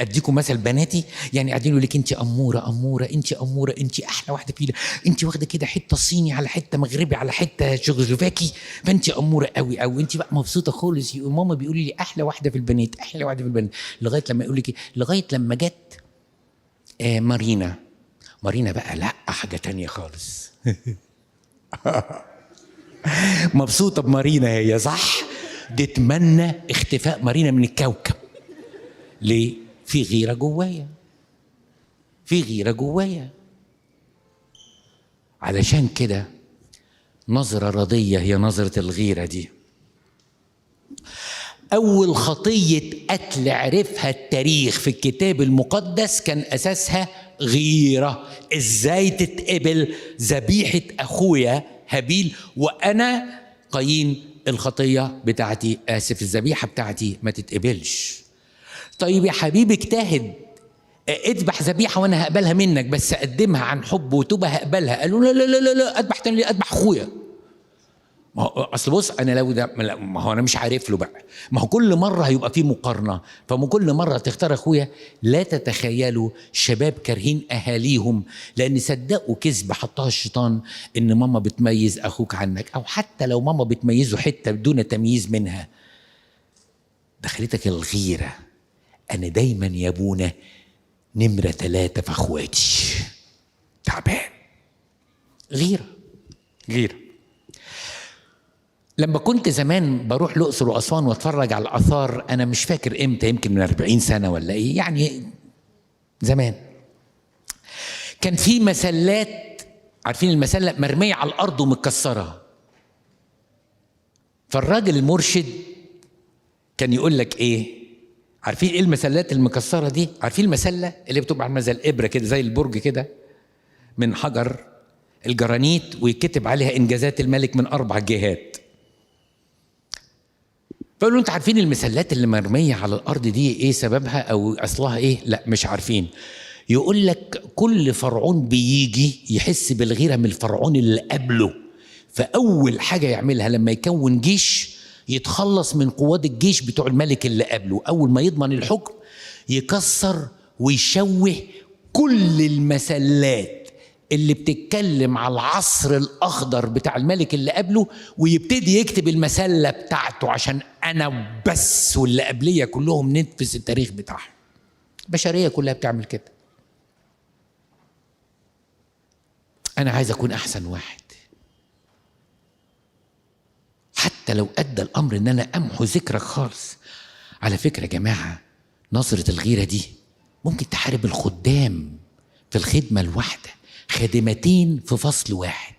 أديكم مثل بناتي، يعني قاعدين يقولوا لك أنت أمورة أمورة، أنت أمورة، أنت أحلى واحدة فينا، أنت واخدة كده حتة صيني على حتة مغربي على حتة تشيكوسلوفاكي، فأنت أمورة قوي قوي، أنت بقى مبسوطة خالص. ماما بيقولوا لي أحلى واحدة في البنات، أحلى واحدة في البنات، لغاية لما يقول لك، لغاية لما جت مارينا. مارينا بقى لا حاجة تانية خالص. مبسوطة بمارينا هي، صح؟ دي تمنى اختفاء مارينا من الكوكب. ليه؟ في غيرة جوايا، في غيرة جوايا. علشان كده نظرة رضية هي نظرة الغيرة دي. أول خطية قتل عرفها التاريخ في الكتاب المقدس كان أساسها غيرة. إزاي تتقبل ذبيحة أخويا هابيل وأنا قايين الخطية بتاعتي، آسف الذبيحة بتاعتي ما تتقبلش. طيب يا حبيبي اجتهد، اذبح ذبيحة وأنا هقبلها منك، بس أقدمها عن حب وتوبة هقبلها. قالوا لا لا لا لا، أذبح تاني ليه؟ أذبح أخويا. ما هو اصل بص، انا لو ده ما هو انا مش عارف له بقى، ما هو كل مرة هيبقى فيه مقارنة، فما كل مرة تختار اخويا. لا تتخيلوا شباب كارهين اهاليهم لان صدقوا كذب حطها الشيطان ان ماما بتميز اخوك عنك، او حتى لو ماما بتميزه حتة بدون تمييز منها. دخلتك الغيرة. انا دايما يا ابونا نمره 3 في اخواتي، تعبان. غيره، غيره. لما كنت زمان بروح الأقصر وأسوان واتفرج على الآثار، أنا مش فاكر إمتى، يمكن من 40 سنة ولا إيه، يعني زمان، كان في مسلات، عارفين المسلة مرمية على الأرض ومتكسرة. فالراجل المرشد كان يقول لك إيه؟ عارفين إيه المسلات المكسرة دي؟ عارفين المسلة اللي بتبقى عاملة زي الإبرة كده، زي البرج كده، من حجر الجرانيت، ويكتب عليها إنجازات الملك من 4 جهات. فقالوا انتوا عارفين المسلات اللي مرمية على الارض دي ايه سببها او اصلها ايه؟ لا مش عارفين. يقول لك كل فرعون بيجي يحس بالغيره من الفرعون اللي قبله، فاول حاجة يعملها لما يكون جيش يتخلص من قواد الجيش بتوع الملك اللي قبله. اول ما يضمن الحكم يكسر ويشوه كل المسلات اللي بتتكلم على العصر الأخضر بتاع الملك اللي قبله، ويبتدي يكتب المسلة بتاعته عشان أنا بس واللي قبلية كلهم ننفذ التاريخ بتاعهم. البشرية كلها بتعمل كده. أنا عايز أكون أحسن واحد، حتى لو أدى الأمر إن أنا أمحو ذكرك خالص. على فكرة يا جماعة، نظرة الغيرة دي ممكن تحارب الخدام في الخدمة الواحدة، خادمتين في فصل واحد،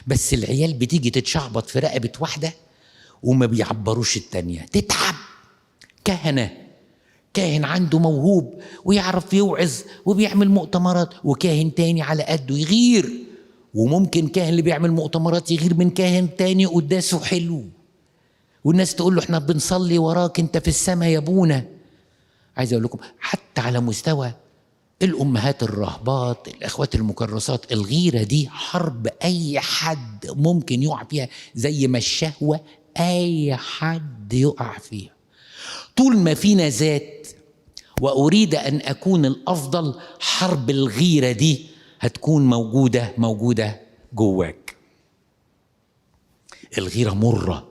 بس العيال بتيجي تتشعبط في رقبة واحدة وما بيعبروش التانية، تتعب. كهنة، كاهن عنده موهوب ويعرف يوعظ وبيعمل مؤتمرات، وكاهن تاني على قده يغير، وممكن كاهن اللي بيعمل مؤتمرات يغير من كاهن تاني قداسة حلو، والناس تقول له احنا بنصلي وراك انت في السماء يا ابونا. عايز اقول لكم حتى على مستوى الأمهات الرهبات، الأخوات المكرسات، الغيرة دي حرب أي حد ممكن يقع فيها، زي ما الشهوة أي حد يقع فيها. طول ما فينا ذات وأريد أن أكون الأفضل، حرب الغيرة دي هتكون موجودة، موجودة جواك. الغيرة مرة،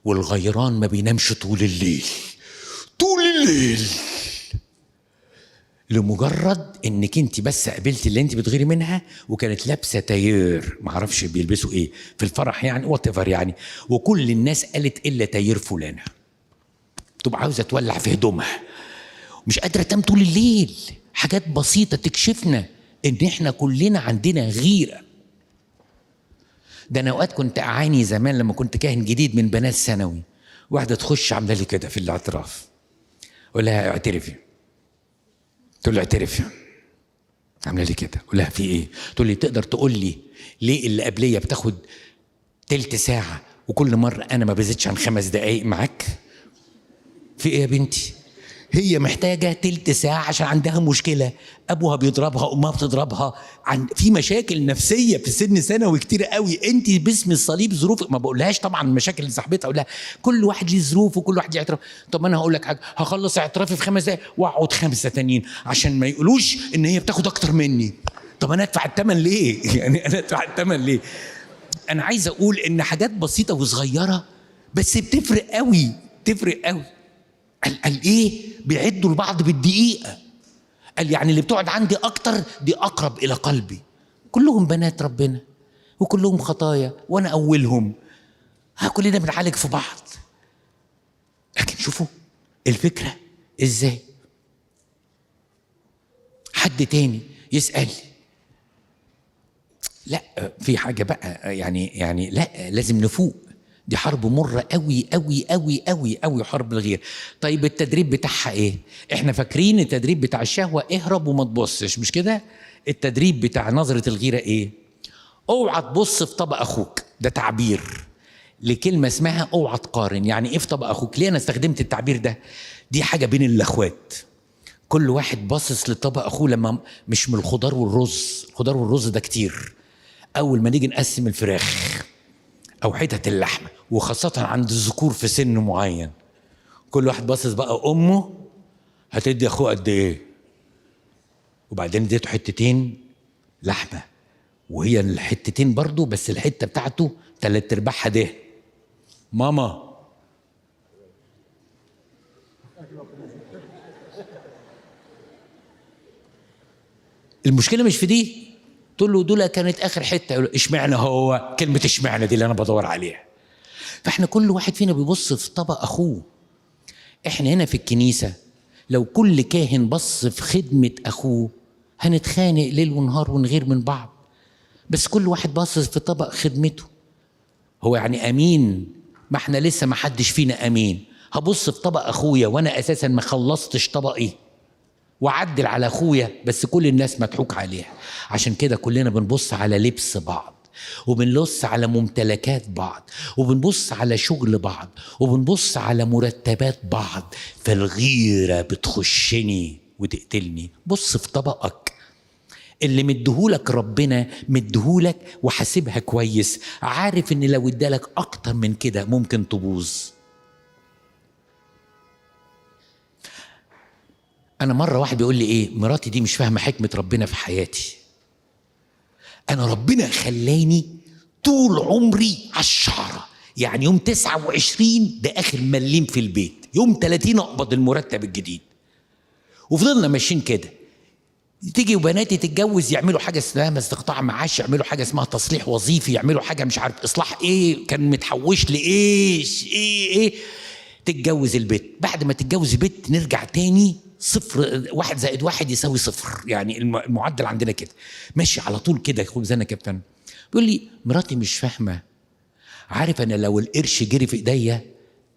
والغيران ما بينامش طول الليل، طول الليل. لمجرد انك انت بس قابلتي اللي انت بتغيري منها وكانت لابسه تاير، معرفش بيلبسوا ايه في الفرح يعني، whatever يعني، وكل الناس قالت الا تاير فلانه. تبقى عاوزه تولع في هدومها، مش قادرة تنام طول الليل. حاجات بسيطة تكشفنا ان احنا كلنا عندنا غيره. ده انا اوقات كنت اعاني زمان لما كنت كاهن جديد من بنات ثانوي، واحدة تخش عامله لي كده في الاعتراف، اقول لها اعترفي، تقول لي اعترفي، عامله لي كده، اقول لها في ايه؟ تقول لي تقدر تقول لي ليه اللي قبليه بتاخد تلت ساعة وكل مرة انا ما بزيدش عن 5 دقايق معاك؟ في ايه يا بنتي؟ هي محتاجه تلت ساعة عشان عندها مشكلة، ابوها بيضربها، امها بتضربها، في مشاكل نفسية في سن ثانوي كتير قوي. انت باسم الصليب ظروفك، ما بقولهاش طبعا مشاكل اللي صاحبتها، اقول لها كل واحد ليه ظروف وكل واحد يعترف. طب انا هقول لك حاجة، هخلص اعترافي في 5 دقايق واقعد 5 تانيين عشان ما يقولوش ان هي بتاخد اكتر مني. طب انا ادفع الثمن ليه؟ يعني انا ادفع الثمن ليه؟ انا عايز اقول ان حاجات بسيطة وصغيره بس بتفرق قوي، تفرق قوي. قال ايه؟ بيعدوا لبعض بالدقيقة. قال يعني اللي بتقعد عندي اكتر دي اقرب الى قلبي. كلهم بنات ربنا وكلهم خطايا وانا اولهم، ها كلنا بنعالج في بعض. لكن شوفوا الفكرة ازاي. حد تاني يسال، لا في حاجة بقى يعني لا لازم نفوق، دي حرب مرة قوي قوي قوي قوي قوي، حرب الغير. طيب التدريب بتاعها ايه؟ احنا فاكرين التدريب بتاع الشهوة اهرب وما تبصش، مش كده؟ التدريب بتاع نظرة الغيرة ايه؟ اوعى تبص في طبق اخوك. ده تعبير لكلمة اسمها اوعى تقارن. يعني ايه في طبق اخوك؟ ليه انا استخدمت التعبير ده؟ دي حاجة بين الاخوات، كل واحد باصص لطبق اخوه، لما مش من الخضار والرز، الخضار والرز ده كتير. اول ما نيجي نقسم الفراخ او حتت اللحمة، وخاصة عند الذكور في سن معين، كل واحد باصص بقى امه هتدي اخوه قد ايه، وبعدين اديته حتتين لحمه، وهي الحتتين برضو بس الحتة بتاعته 3/4 ده. ماما المشكلة مش في دي، تقول له دول كانت اخر حتة، يقول اشمعنى هو؟ كلمة اشمعنى دي اللي انا بدور عليها. فاحنا كل واحد فينا بيبص في طبق اخوه. احنا هنا في الكنيسة لو كل كاهن بص في خدمة اخوه هنتخانق ليل ونهار ونغير من بعض، بس كل واحد باصص في طبق خدمته. هو يعني امين؟ ما احنا لسه ما حدش فينا امين. هبص في طبق اخويا وانا اساسا ما خلصتش طبقي، وعدل على اخويا، بس كل الناس مضحوك عليها. عشان كده كلنا بنبص على لبس بعض، وبنبص على ممتلكات بعض، وبنبص على شغل بعض، وبنبص على مرتبات بعض. فالغيرة بتخشني وتقتلني. بص في طبقك اللي مديهولك ربنا، مديهولك وحاسبها كويس، عارف ان لو ادالك اكتر من كده ممكن تبوظ. انا مرة واحد بيقول لي ايه، مراتي دي مش فاهمه حكمه ربنا في حياتي، انا ربنا خلاني طول عمري على الشعرة، يعني يوم 29 ده اخر مليم في البيت، يوم 30 اقبض المرتب الجديد. وفضلنا ماشيين كده. تيجي وبناتي تتجوز يعملوا حاجة اسمها استقطاع معاش، يعملوا حاجة اسمها تصليح وظيفي، يعملوا حاجة مش عارف اصلاح ايه، كان متحوش لايش ايه ايه. تتجوز البيت، بعد ما تتجوز البيت نرجع تاني 0، 1 + 1 = 0، يعني المعدل عندنا كده ماشي على طول كده. خبزنا كابتن بيقول لي مراتي مش فاهمه، عارف انا لو القرش جري في ايديا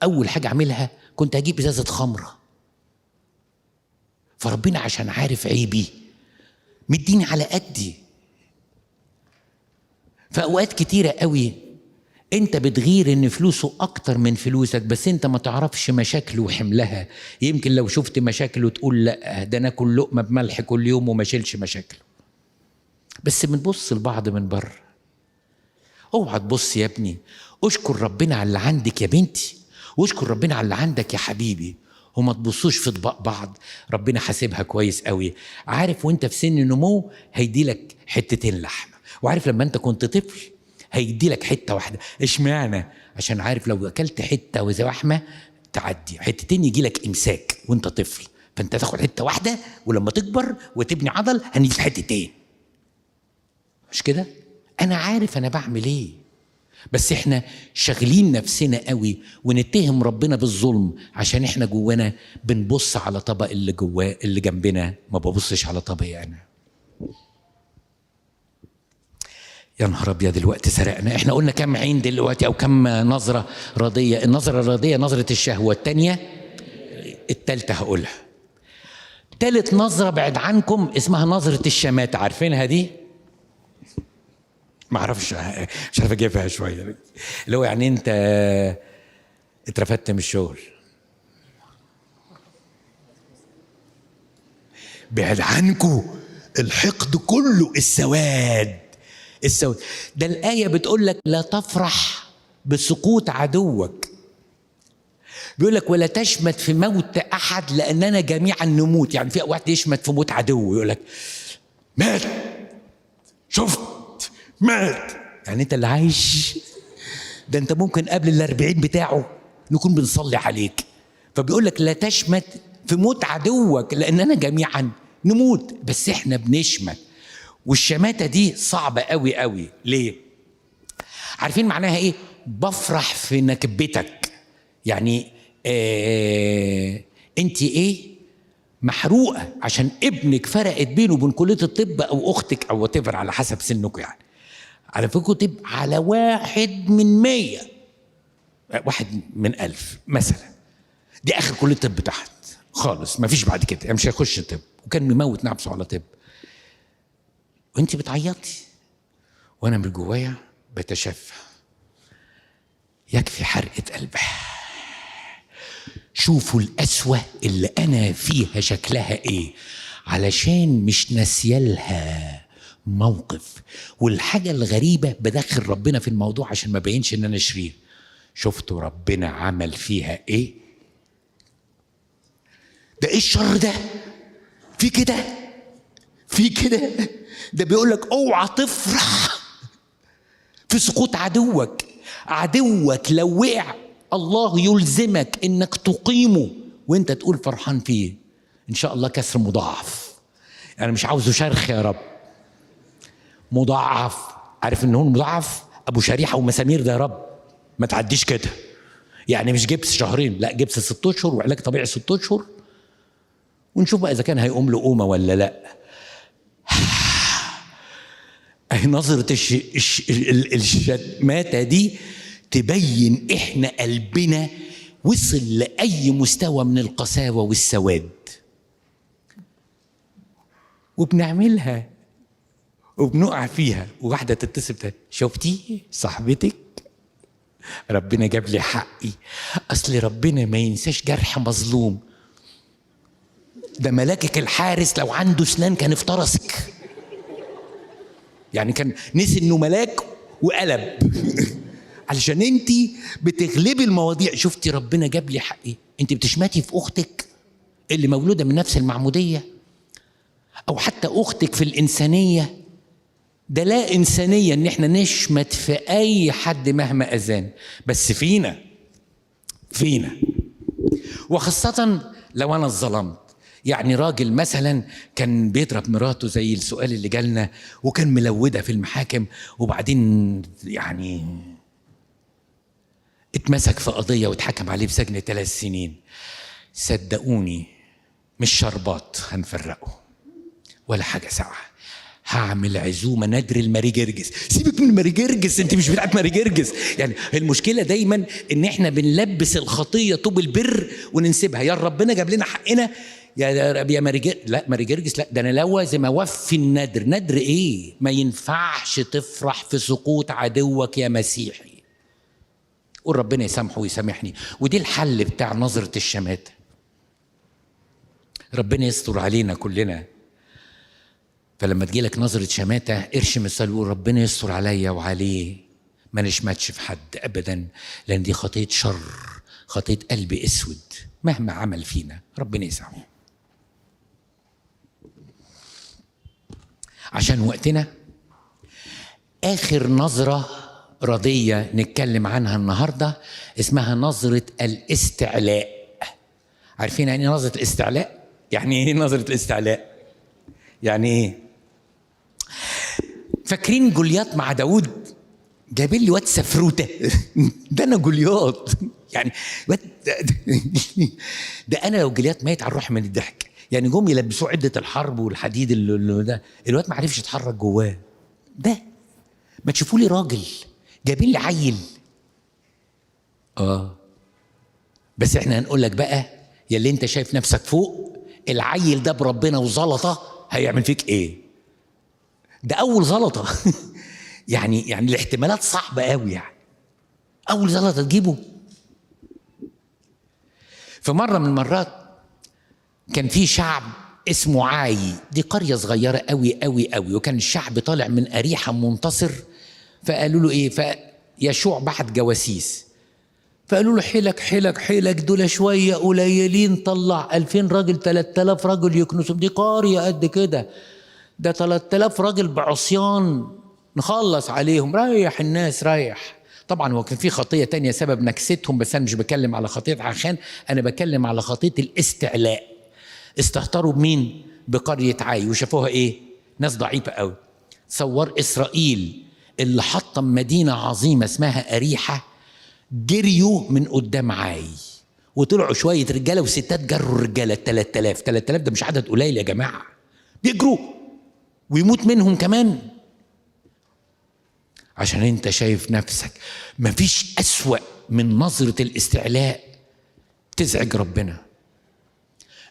اول حاجة اعملها كنت هجيب ازازة خمره، فربنا عشان عارف عيبي مديني على قدي. فاوقات كتيرة قوي انت بتغير ان فلوسه اكتر من فلوسك، بس انت ما تعرفش مشاكله وحملها. يمكن لو شفت مشاكله تقول لا ده انا اكل لقمة بملح كل يوم وما شيلش مشاكله. بس بنبص لبعض من بره. اوعى تبص يا ابني، اشكر ربنا على اللي عندك يا بنتي، واشكر ربنا على اللي عندك يا حبيبي، وما تبصوش في اطباق بعض. ربنا حاسبها كويس قوي، عارف وانت في سن النمو هيديلك حتتين لحمه، وعارف لما انت كنت طفل هيدي لك حتة واحدة. اشمعنى؟ عشان عارف لو اكلت حتة وزحمه تعدي، حتتين يجي لك امساك وانت طفل، فانت تاخد حتة واحدة، ولما تكبر وتبني عضل هنيجي حتتين. مش كده؟ انا عارف انا بعمل ايه، بس احنا شاغلين نفسنا قوي ونتهم ربنا بالظلم عشان احنا جوانا بنبص على طبق اللي جواه اللي جنبنا، ما ببصش على طبقي انا. يا نهار ابيض، الوقت سرقنا. احنا قلنا كم عين دلوقتي او كم نظره راضية؟ النظرة الراضيه نظره الشهوة، الثانية، الثالثة هقولها. ثالث نظره بعد عنكم اسمها نظره الشماته، عارفينها دي؟ ما اعرفش، مش عارف اجيبها شوية. اللي هو يعني انت اترفدت من الشغل، بعد عنكم الحقد كله، السواد السواد ده. الآية بتقول لك لا تفرح بسقوط عدوك، بيقول لك ولا تشمت في موت أحد لأننا جميعا نموت. يعني في واحد يشمت في موت عدوه، يقول لك مات، شفت مات، يعني انت اللي عايش ده، انت ممكن قبل 40 بتاعه نكون بنصلي عليك. فبيقول لك لا تشمت في موت عدوك لأننا جميعا نموت، بس احنا بنشمت. والشماتة دي صعبة قوي قوي. ليه؟ عارفين معناها ايه؟ بفرح في نكبتك. يعني انت ايه محروقة عشان ابنك فرقت بينه وبين كلية الطب او اختك او whatever على حسب سنكم، يعني على فكرة تبقى على 1 من 100، 1 من 1000 مثلا. دي اخر كلية الطب تحت خالص، مفيش بعد كده، يعني مش هيخش طب، وكان مموت نفسه على طب. وانت بتعيطي وانا من جوايا بتشفى، يكفي حرقة قلبها. شوفوا القسوة اللي انا فيها شكلها ايه، علشان مش ناسيالها موقف. والحاجة الغريبة بدخل ربنا في الموضوع عشان ما بينش ان انا شرير. شفتوا ربنا عمل فيها ايه؟ ده ايه الشر ده؟ في كده، في كده. ده بيقول لك اوعى تفرح في سقوط عدوك. عدوك لو وقع الله يلزمك انك تقيمه، وانت تقول فرحان فيه ان شاء الله كسر مضاعف. انا مش عاوزه شرخ يا رب، مضاعف. عارف ان هو مضاعف ابو شريحة ومسامير ده يا رب، ما تعديش كده. يعني مش جبس شهرين، لا جبس 6 اشهر وعلاج طبيعي 6 اشهر، ونشوف بقى اذا كان هيقوم له قومه ولا لا. نظرة الشماتة دي تبين احنا قلبنا وصل لأي مستوى من القساوة والسواد، وبنعملها وبنقع فيها. وواحدة تتصل شفتي صاحبتك ربنا جاب لي حقي، أصل ربنا ما ينساش جرح مظلوم. ده ملاكك الحارس لو عنده سنان كان افترسك، يعني كان نسي انه ملاك وقلب علشان انت بتغلبي المواضيع. شفتي ربنا جاب لي حقي. انت بتشمتي في اختك اللي مولودة من نفس المعمودية، او حتى اختك في الانسانية. ده لا انسانيه ان احنا نشمت في اي حد مهما اذان، بس فينا فينا، وخاصة لو انا اتظلمت. يعني راجل مثلا كان بيضرب مراته زي السؤال اللي جالنا، وكان ملودة في المحاكم، وبعدين يعني اتمسك في قضية واتحكم عليه بسجن 3 سنين. صدقوني مش شربات هنفرقه ولا حاجة ساعة. هعمل عزومة نادر الماري جرجس. سيبك من ماري جرجس، انت مش بتاعت ماري جرجس. يعني المشكلة دايما ان احنا بنلبس الخطية طوب البر وننسبها، يا ربنا جاب لنا حقنا يا ماري جرجس. لا ماري جرجس لا، ده انا لازم اوفي الندر. ندر ايه؟ ما ينفعش تفرح في سقوط عدوك يا مسيحي. قول ربنا يسامحه ويسامحني. ودي الحل بتاع نظرة الشماتة. ربنا يستر علينا كلنا. فلما تجيلك نظرة شماتة ارشم الصليب وقول ربنا يستر عليا وعليه، ما نشمتش في حد أبدا، لأن دي خطية شر، خطية قلب أسود مهما عمل فينا ربنا يسامحه. عشان وقتنا، آخر نظرة رضية نتكلم عنها النهاردة اسمها نظرة الاستعلاء. عارفين يعني نظرة الاستعلاء؟ يعني ايه نظره الاستعلاء؟ يعني ايه؟ فاكرين جولياط مع داود؟ جايبين لي واد سفروته ده انا جولياط يعني ده انا لو جولياط ميت على الروح من الضحك. يعني جم يلبسوه عده الحرب والحديد اللي ده، الواد ما عرفش يتحرك جواه. ده ما تشوفوا لي راجل، جايبين لي عيل. بس احنا هنقول لك بقى يا اللي انت شايف نفسك فوق، العيل ده بربنا وزلطه هيعمل فيك ايه؟ ده اول زلطه يعني الاحتمالات صعبة قوي، يعني اول زلطه تجيبه. في مرة من المرات كان في شعب اسمه عاي، دي قرية صغيرة قوي قوي قوي، وكان الشعب طالع من اريحة منتصر. فقالوا له ايه؟ فيشوع بعت جواسيس، فقالوا له حيلك حيلك حيلك، دول شوية قليلين، طلع 2000 راجل 3000 راجل يكنسوا، دي قرية قد كده، ده 3000 راجل بعصيان نخلص عليهم، ريح الناس ريح. طبعا هو كان في خطيه تانية سبب نكستهم، بس انا مش بكلم على خطيه عخان، انا بكلم على خطيه الاستعلاء. استهتروا بمين؟ بقرية عاي، وشافوها ايه؟ ناس ضعيفة قوي. صور اسرائيل اللي حطم مدينة عظيمة اسمها اريحة، جريوا من قدام عاي، وطلعوا شوية رجاله وستات جروا الرجالة 3000. 3000 ده مش عدد قليل يا جماعة، بيجروا ويموت منهم كمان. عشان انت شايف نفسك. مفيش أسوأ من نظرة الاستعلاء تزعج ربنا.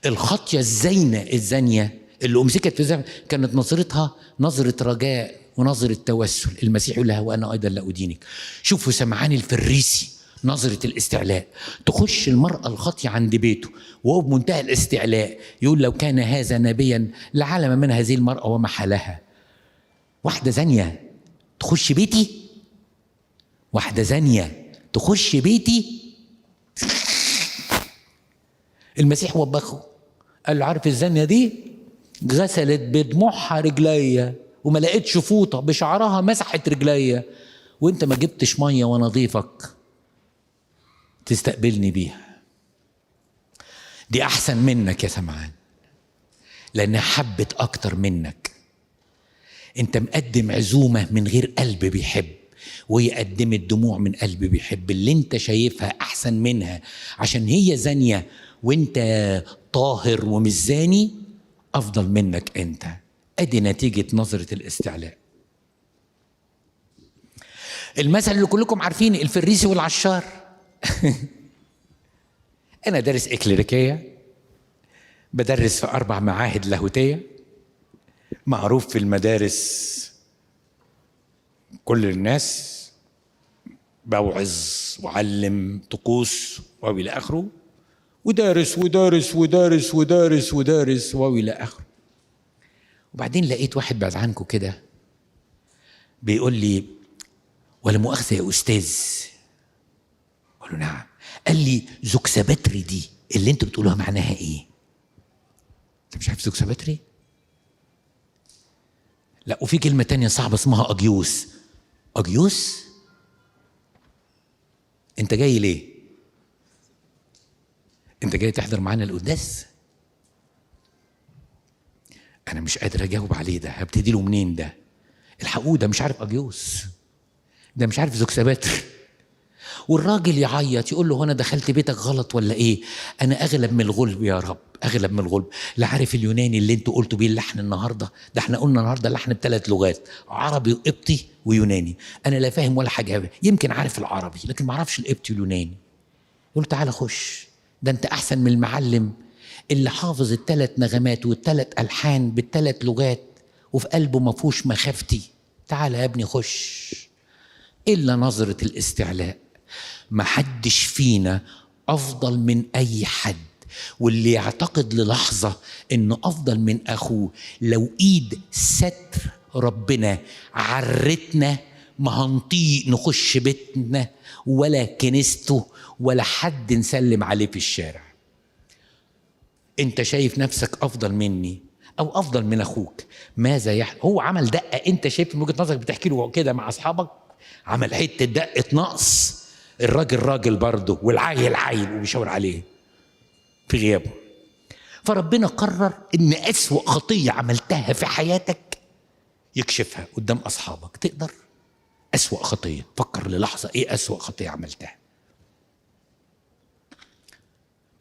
الخطية الزينة الزانية اللي أمسكت في الزمن كانت نظرتها نظرة رجاء ونظرة توسل. المسيح يقول لها وأنا أيضا لا أدينك. شوفوا سمعان الفريسي نظرة الاستعلاء، تخش المرأة الخاطية عند بيته وهو بمنتهى الاستعلاء يقول لو كان هذا نبيا لعلم من هذه المرأة وما حالها. واحدة زانية تخش بيتي، واحدة زانية تخش بيتي. المسيح وبخه قال له عارف الزانية دي غسلت بدموعها رجليا وما لقيتش فوطة، بشعرها مسحت رجليا، وانت ما جبتش مية وانا ضيفك تستقبلني بيها. دي احسن منك يا سمعان، لانها حبت اكتر منك. انت مقدم عزومة من غير قلب بيحب، وهي قدمت دموع من قلب بيحب. اللي انت شايفها احسن منها عشان هي زانية وانت طاهر ومش زاني، افضل منك انت. ادي نتيجة نظرة الاستعلاء. المثل اللي كلكم عارفين، الفريسي والعشار. انا دارس اكليريكية، بدرس في 4 معاهد لاهوتية، معروف في المدارس كل الناس، بوعظ وعلم طقوس والى اخره، ودارس ودارس ودارس ودارس ودارس والى اخره. وبعدين لقيت واحد بعد عنكم كده بيقول لي ولا مؤاخذة يا استاذ. قال له نعم. قال لي زوكساباتري دي اللي انتوا بتقولوها معناها ايه؟ انت مش عارف زوكساباتري؟ لا، وفي كلمة تانية صعبة اسمها أجيوس. أجيوس؟ انت جاي ليه؟ انت جاي تحضر معانا القداس؟ انا مش قادر اجاوب عليه، ده هبتدي له منين ده؟ الحقوه ده مش عارف أجيوس، ده مش عارف زوكساباتر. والراجل يعيط يقول له انا دخلت بيتك غلط ولا ايه؟ انا اغلب من الغلب يا رب، اغلب من الغلب. لا عارف اليوناني اللي انتوا قلتوا بيه اللحن النهارده ده، احنا قلنا النهارده اللحن ب3 لغات، عربي وقبطي ويوناني. انا لا فاهم ولا حاجة، يمكن عارف العربي لكن ما اعرفش القبطي واليوناني. يقول تعالى خش، ده انت احسن من المعلم اللي حافظ ال3 نغمات وال3 الحان بال3 لغات وفي قلبه ما فيهوش مخافتي. تعالى يا ابني خش. الا نظره الاستعلاء. ما حدش فينا افضل من اي حد، واللي يعتقد للحظة انه افضل من اخوه، لو ايد ستر ربنا عرتنا ما هنطيق نخش بيتنا ولا كنيسته ولا حد نسلم عليه في الشارع. انت شايف نفسك افضل مني او افضل من اخوك، ماذا يحدث؟ هو عمل دقه انت شايف من وجهه نظرك بتحكي له كده مع اصحابك، عمل حتة دقه نقص، الراجل راجل برضه والعيل عيل وبيشاور عليه في غيابه. فربنا قرر ان اسوأ خطيه عملتها في حياتك يكشفها قدام اصحابك. تقدر؟ اسوأ خطيه، فكر للحظة ايه اسوأ خطيه عملتها.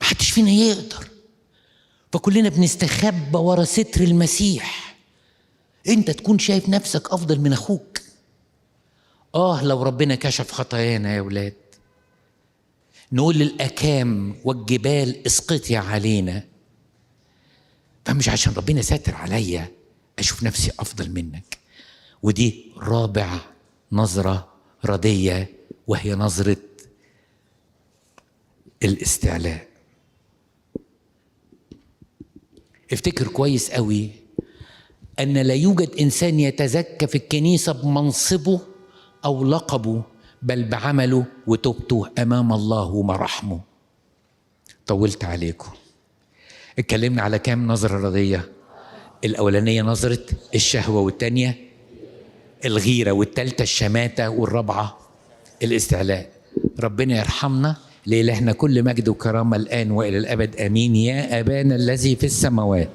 محدش فينا يقدر، فكلنا بنستخبى ورا ستر المسيح. انت تكون شايف نفسك افضل من اخوك. لو ربنا كشف خطايانا يا ولاد، نقول للأكام والجبال اسقطي علينا. فمش عشان ربنا ساتر عليا اشوف نفسي افضل منك. ودي رابع نظرة ردية، وهي نظرة الاستعلاء. افتكر كويس قوي أن لا يوجد إنسان يتزكى في الكنيسة بمنصبه أو لقبه، بل بعمله وتوبته أمام الله ومراحمه. طولت عليكم. اتكلمنا على كام نظرة ردية؟ الأولانية نظرة الشهوة، والتانية الغيرة، والتالتة الشماتة، والرابعة الاستعلاء. ربنا يرحمنا. لإلهنا كل مجد وكرامة الآن وإلى الأبد آمين. يا أبانا الذي في السماوات.